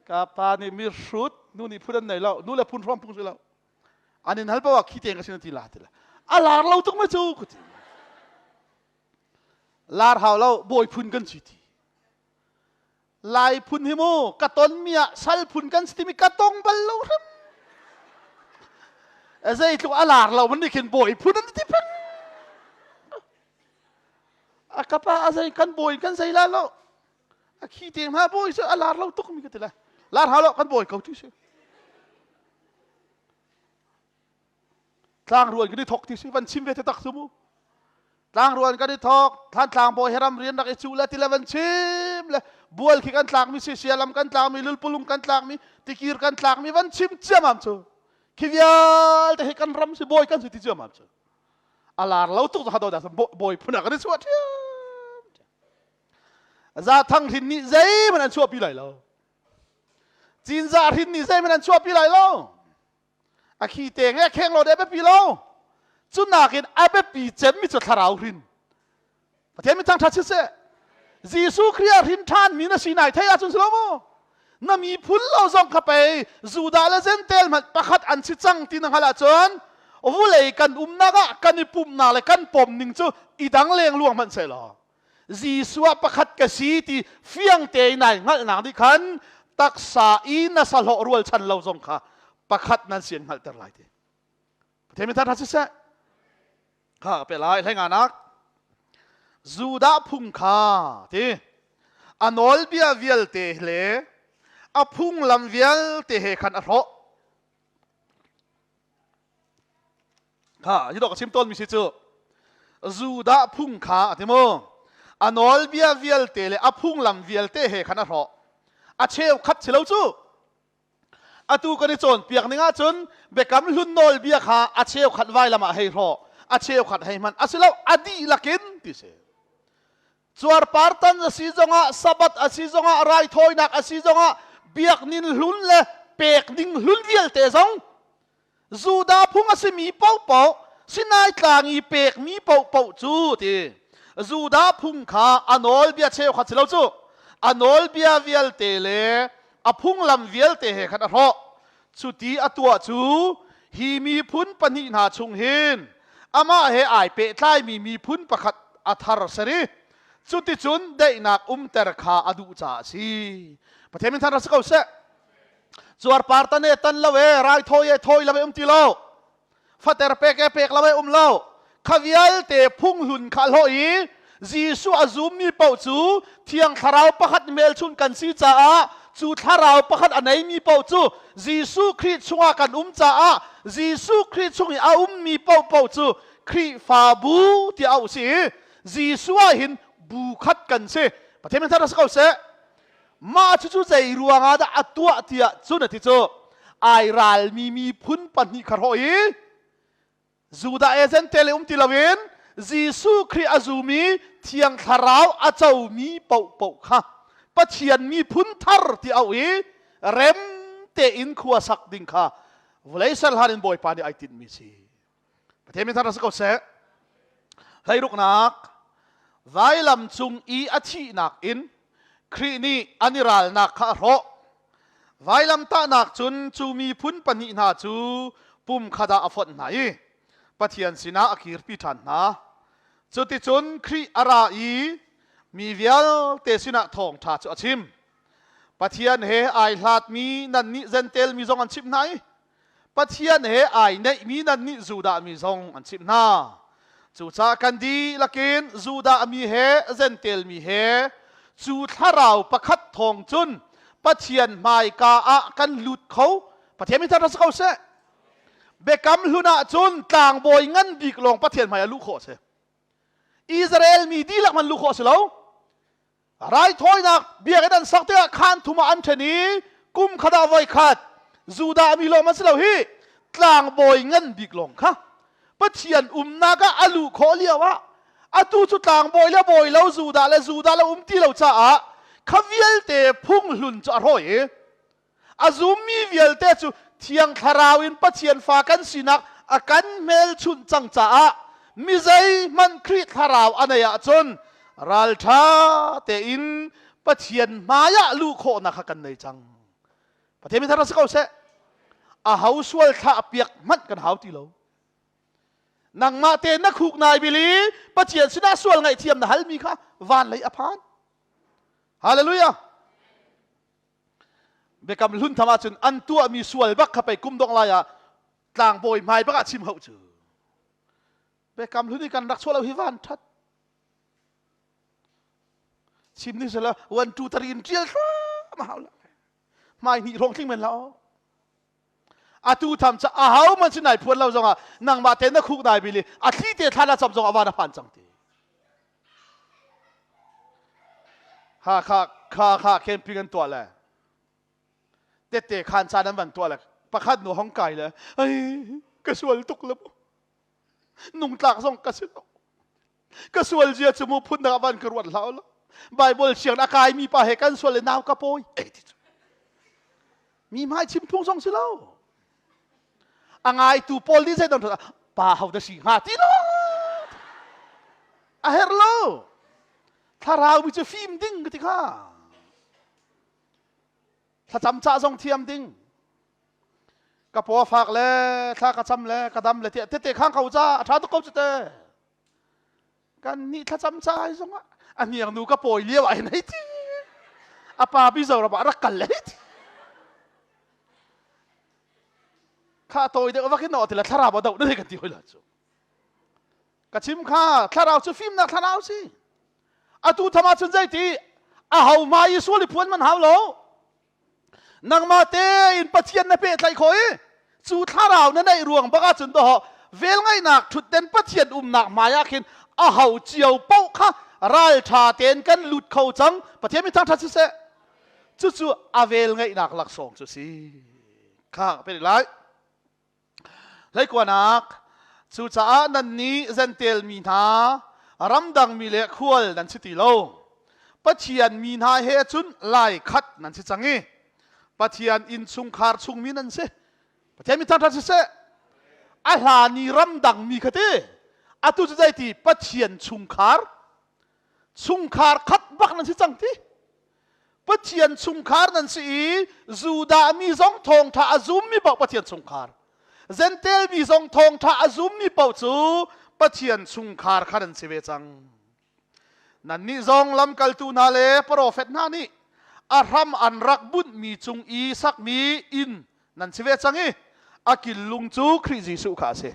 Ka pa nih mi hrut nu nih phun an nei lo nu le phun hrawm phung si lo. An in hal paoh ah khi teng ka sin ti la ti le. A lar lo tuk ma cu ka ti. Lar hau lo bawi phun kan si ti. Lai phun hi mu ka tonmi ah sal phun kan si timi ka tong bal lo hrim. Zeitluk a lar lo man nih khin bawi phun an ti peng. A ka pa a zei kan bawi kan zei la lo. A khi te hna bawi cu a lar lo tuk mi ka ti lai. Lar hau lo kan bawi ko ti si. Tlangruan kan i thok ti si van chim ve te tak cu mu. Tlangruan kan i thok Thantlang bawi he ram rian rak i cuh le ti le van chim le bual khi kan tlak mi si sialam kan tlak mi lulpulung kan tlak mi tikir kan tlak mi van chim ciamam cu khi vialte hi kan ram si bawi kan si ti ciamam cu a lar lo tuk ha do da bawi phun ah kan i chuah ṭhiam Zathang hrin nih zeihmanh an chuahpi lai lo Cinzah hrin nih zeihmanh an chuahpi lai lo a khi te nge kheng lo de biapi lo cu nakin a biapi cemmi cu thlarau hrin Pathian min thangṭhat siseh Jesuh Khrih ah hrin ṭhan mi na si nai thei ahcun si lo mu na miphun lo zong kha pei Judah le Jentail hmanh pakhat an si cang ti na hngalh ahcun vulei kan umnak ah kan i pumhnak le kan pom ning cu i dang leng luang hmanh seh law Jesuh ah pakhat ka si ti fiang tein nai hngalhnak nih khan taksa i na sahlawh rualchan lo zong kha pakhat nan si an hngalhter lai ti. Pathian min thangṭhat siseh. Kha ka pe lai hlei nganak. Judah phung kha ti a nawlbia vialte le a phunglam vialte he khan a hrawh. Kha hi dawh ka chim tawnmi si cu Judah phung kha a ti mu a nawlbia vialte le a phunglam vialte he khan a hrawh a cheukhat si lo cu atu kan i cawnpiak ning ahcun biakam hlun nawlbia kha a cheukhat vailam ah hei hrawh a cheukhat hei hman a si lo a dihlak in ti si cuarpar tan a si zongah sabbath a si zongah raithawinak a si zongah biaknin hlun le pek ding hlun vialte zong Judah phung a simi paohpaoh Sinai tlang i pekmi paohpaoh cu ti Judah phung kha a nawlbia cheukhat si lo cu a nawlbia vialte le a phunglam vialte he khan a hrawh cuti a tuah cu hi miphun pahnih hna chung hin amah he ai pehtlaimi miphun pakhat a thar ser i cuticun daihnak umter kha a duh caah a si. Pathian min than si ko seh. Cuarpar tan e tan lo e raithawi e thawi lo e um ti lo. Fater pek e pek lo e um lo. Kha vialte phunghlun kha hlawh i Jesuh a zummi paoh cu Thiang Thlarau pakhat hmelchunh kan si caah cu Thlarau pakhat a neimi paoh cu Jesuh Khrih chungah kan um caah Jesuh Khrih chung i a ummi paohpaoh cu Khrihfabu tiah auh si i Jesuh ah hin bu khat kan si. Pathian min thar si ko seh. Mah cucu zei ruangah dah a tuah tiah cun a ti cu ai ralmi miphun pahnih kha hrawh i Judah e Jentail um ti loin Jesuh Khrih a zumi Thiang Thlarau a comi paohpaoh kha Pathian miphun thar ti auh i rem tein khua sak ding kha vawlei ser hlan in Bawipa nih ai tinhmi si. Pathian min thar si ko seh. Hleiruknak vailam cung i a thihnak in Khrih nih an i ralnak kha a hrawh. Vailamtahnak cun cu miphun pahnih hna cu pum khat ah a fonh hna i Pathian sinah a kirpi ṭhan hna. Cuticun Khrih a ra i mi vialte sinah thawngṭha cu a chim. Pathian he ai hlatmi nannih Jentail mi zong an chimh hna i Pathian he ai neihmi nannih Judah mi zong an chimh hna. Cucaah kan dihlak in Judah mi he Jentail mi he cu thlarau pakhat thawng cun Pathian hmaika ah kan lut kho. Pathian mi thar si ko seh. Biakam hlun ah cun tlangbawi ngan bik lawng Pathian hmai ah luh khawh a si. Israel mi dihlak man luh khawh a si lo. Raithawinak biakinn an sak tikah khaan thum ah an ṭhen i kum khat ah voi khat Judah mi lawng an si lo hi tlangbawi ngan bik lawng kha Pathian umnak ah a luh khawh lio ah atu cu tlangbawi le bawi lo Judah le Judah lo um ti lo caah kha vialte phunghlun cu a hrawi i A zummi vialte cu Thiang Thlarau in Pathian fa kan sinak a kan hmelchunh cang caah mi zeihmanh Khrih Thlarau a nei ahcun ralṭha tein Pathian hmaiah luh khawhnak kha kan nei cang. Pathian mi thar si ko seh. A ho sual thlah piak hmanh kan hau ti lo. Nangmah te na khuk nai bil i Pathian sinah sual ngaihthiam na halmi kha van lei a phan. Hallelujah. Biakam hlun tham ahcun an tuahmi sual bak kha pei kum dongh lai ah tlangbawi hmai bak ah chim hauh cu. Biakam hlun i kan rak chuah lo hi van that. Chim ni sela 1 2 3 in tial hram a hau la. Hmai hnih hrawng tling men la o. Atu tham cha a hau man sin ai phuan lo zongah nangmah te na khuk nai bili a thli te thla na cham zong avan a phan cang ti. Ha kha kha kha camping an tuah le tette khan caan an van tuah le pakhat nu hong kai le ai ka sual tuk le mu nungtlak zong ka si lo ka sual zia cu mu phun dang van ka ruat hlah lo Bible siang a kai mi pa he kan sual le nau ka pawi ei ti cu mi hmai chim phung zong si lo a ngaitu pawl nih zei dang pa ho da si hnga ti lo a herh lo thlarau mi cu fim ding ka ti kha thlacam cah zong thiam ding ka paw fak le thla ka cam le ka dam le tiah tete khang ko ca a tha tuk ko cu te kan nih thlacam ca ai zong ah a hniang nu ka pawi lio ai nei ti a pa Mizoram ah rak kal le ti kha tawi deuh vak in no ti la thlarau a do na kan ti hoi la cu ka chim kha thlarau cu fimnak thlarau si atu thama chun zei ti a ho ma i sual i phuan man hau lo nangmah tein Pathian na pehtlaih khawh i cu thlarau na neih ruang bak ahcun dawh velngeihnak ṭhutden Pathian umnak hmai ah khin a ho cio paoh kha ralṭha tein kan lut kho cang Pathian mi thangṭhat siseh cucu a velngeihnak laksawng cu si kha ka pe lai Hleikuanak, cucaah nannih Jentail mi hna, ramdang mi le khual nan si ti lo. Pathian mi hna he cun lai khat nan si cang i Pathian innchungkhar chungmi nan si. Pathian mi thangṭhat siseh, a hlan i ramdang mi kha ti, atu cu zeiti Pathian chungkhar, chungkhar khat bak nan si cang ti. Pathian chungkhar nan si i Judah mi zong thawngṭha a zummi paoh Pathian chungkhar Jentail mi zong thawngṭha a zummi paoh cu Pathian chungkhar kha nan si ve cang. Nannih zong lamkaltu hna le profet hna nih a hram an rak bunhmi cung i sakmi inn nan si ve cang i a killung cu Khrih Jesuh kha a si.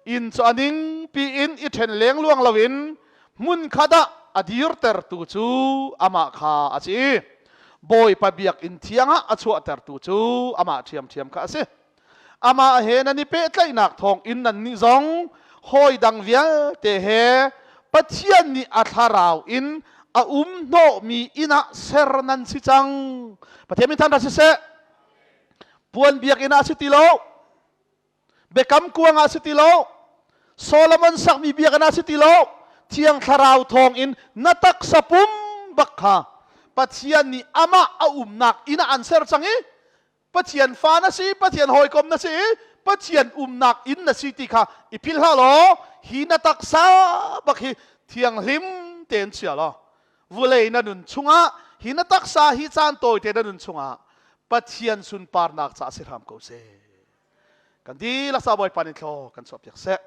Inn cu a ning piin i ṭhen lengluang loin hmun khat ah a dirtertu cu amah kha a si i Bawipa biakinn thiang ah a chuahtertu cu amah ṭhiamṭhiam kha a si. Amah he nan i pehtlaihnak thawng in nannih zong hawi dang vialte he Pathian nih a thlarau in a um hnawhmi inn ah ser nan si cang. Pathian min thangṭhat siseh. Puan biakinn ah si ti lo. Biakam kuang ah si ti lo. Solomon sakmi biakinn ah si ti lo. Thiang thlarau thawng in na taksa pum bak kha Pathian nih amah a umnak inn ah an ser cang i Pathian fa na si, Pathian hawikom na si i Pathian umnak inn na si ti kha i philh hlah law hi na taksa bak hi thianghlim tein chia law vulei na nun chungah hi na taksa hi caan tawite na nun chungah Pathian sunparnak ca si hram ko seh. Kan dihlak sa Bawipa nih thlaw kan chuahpiak seh.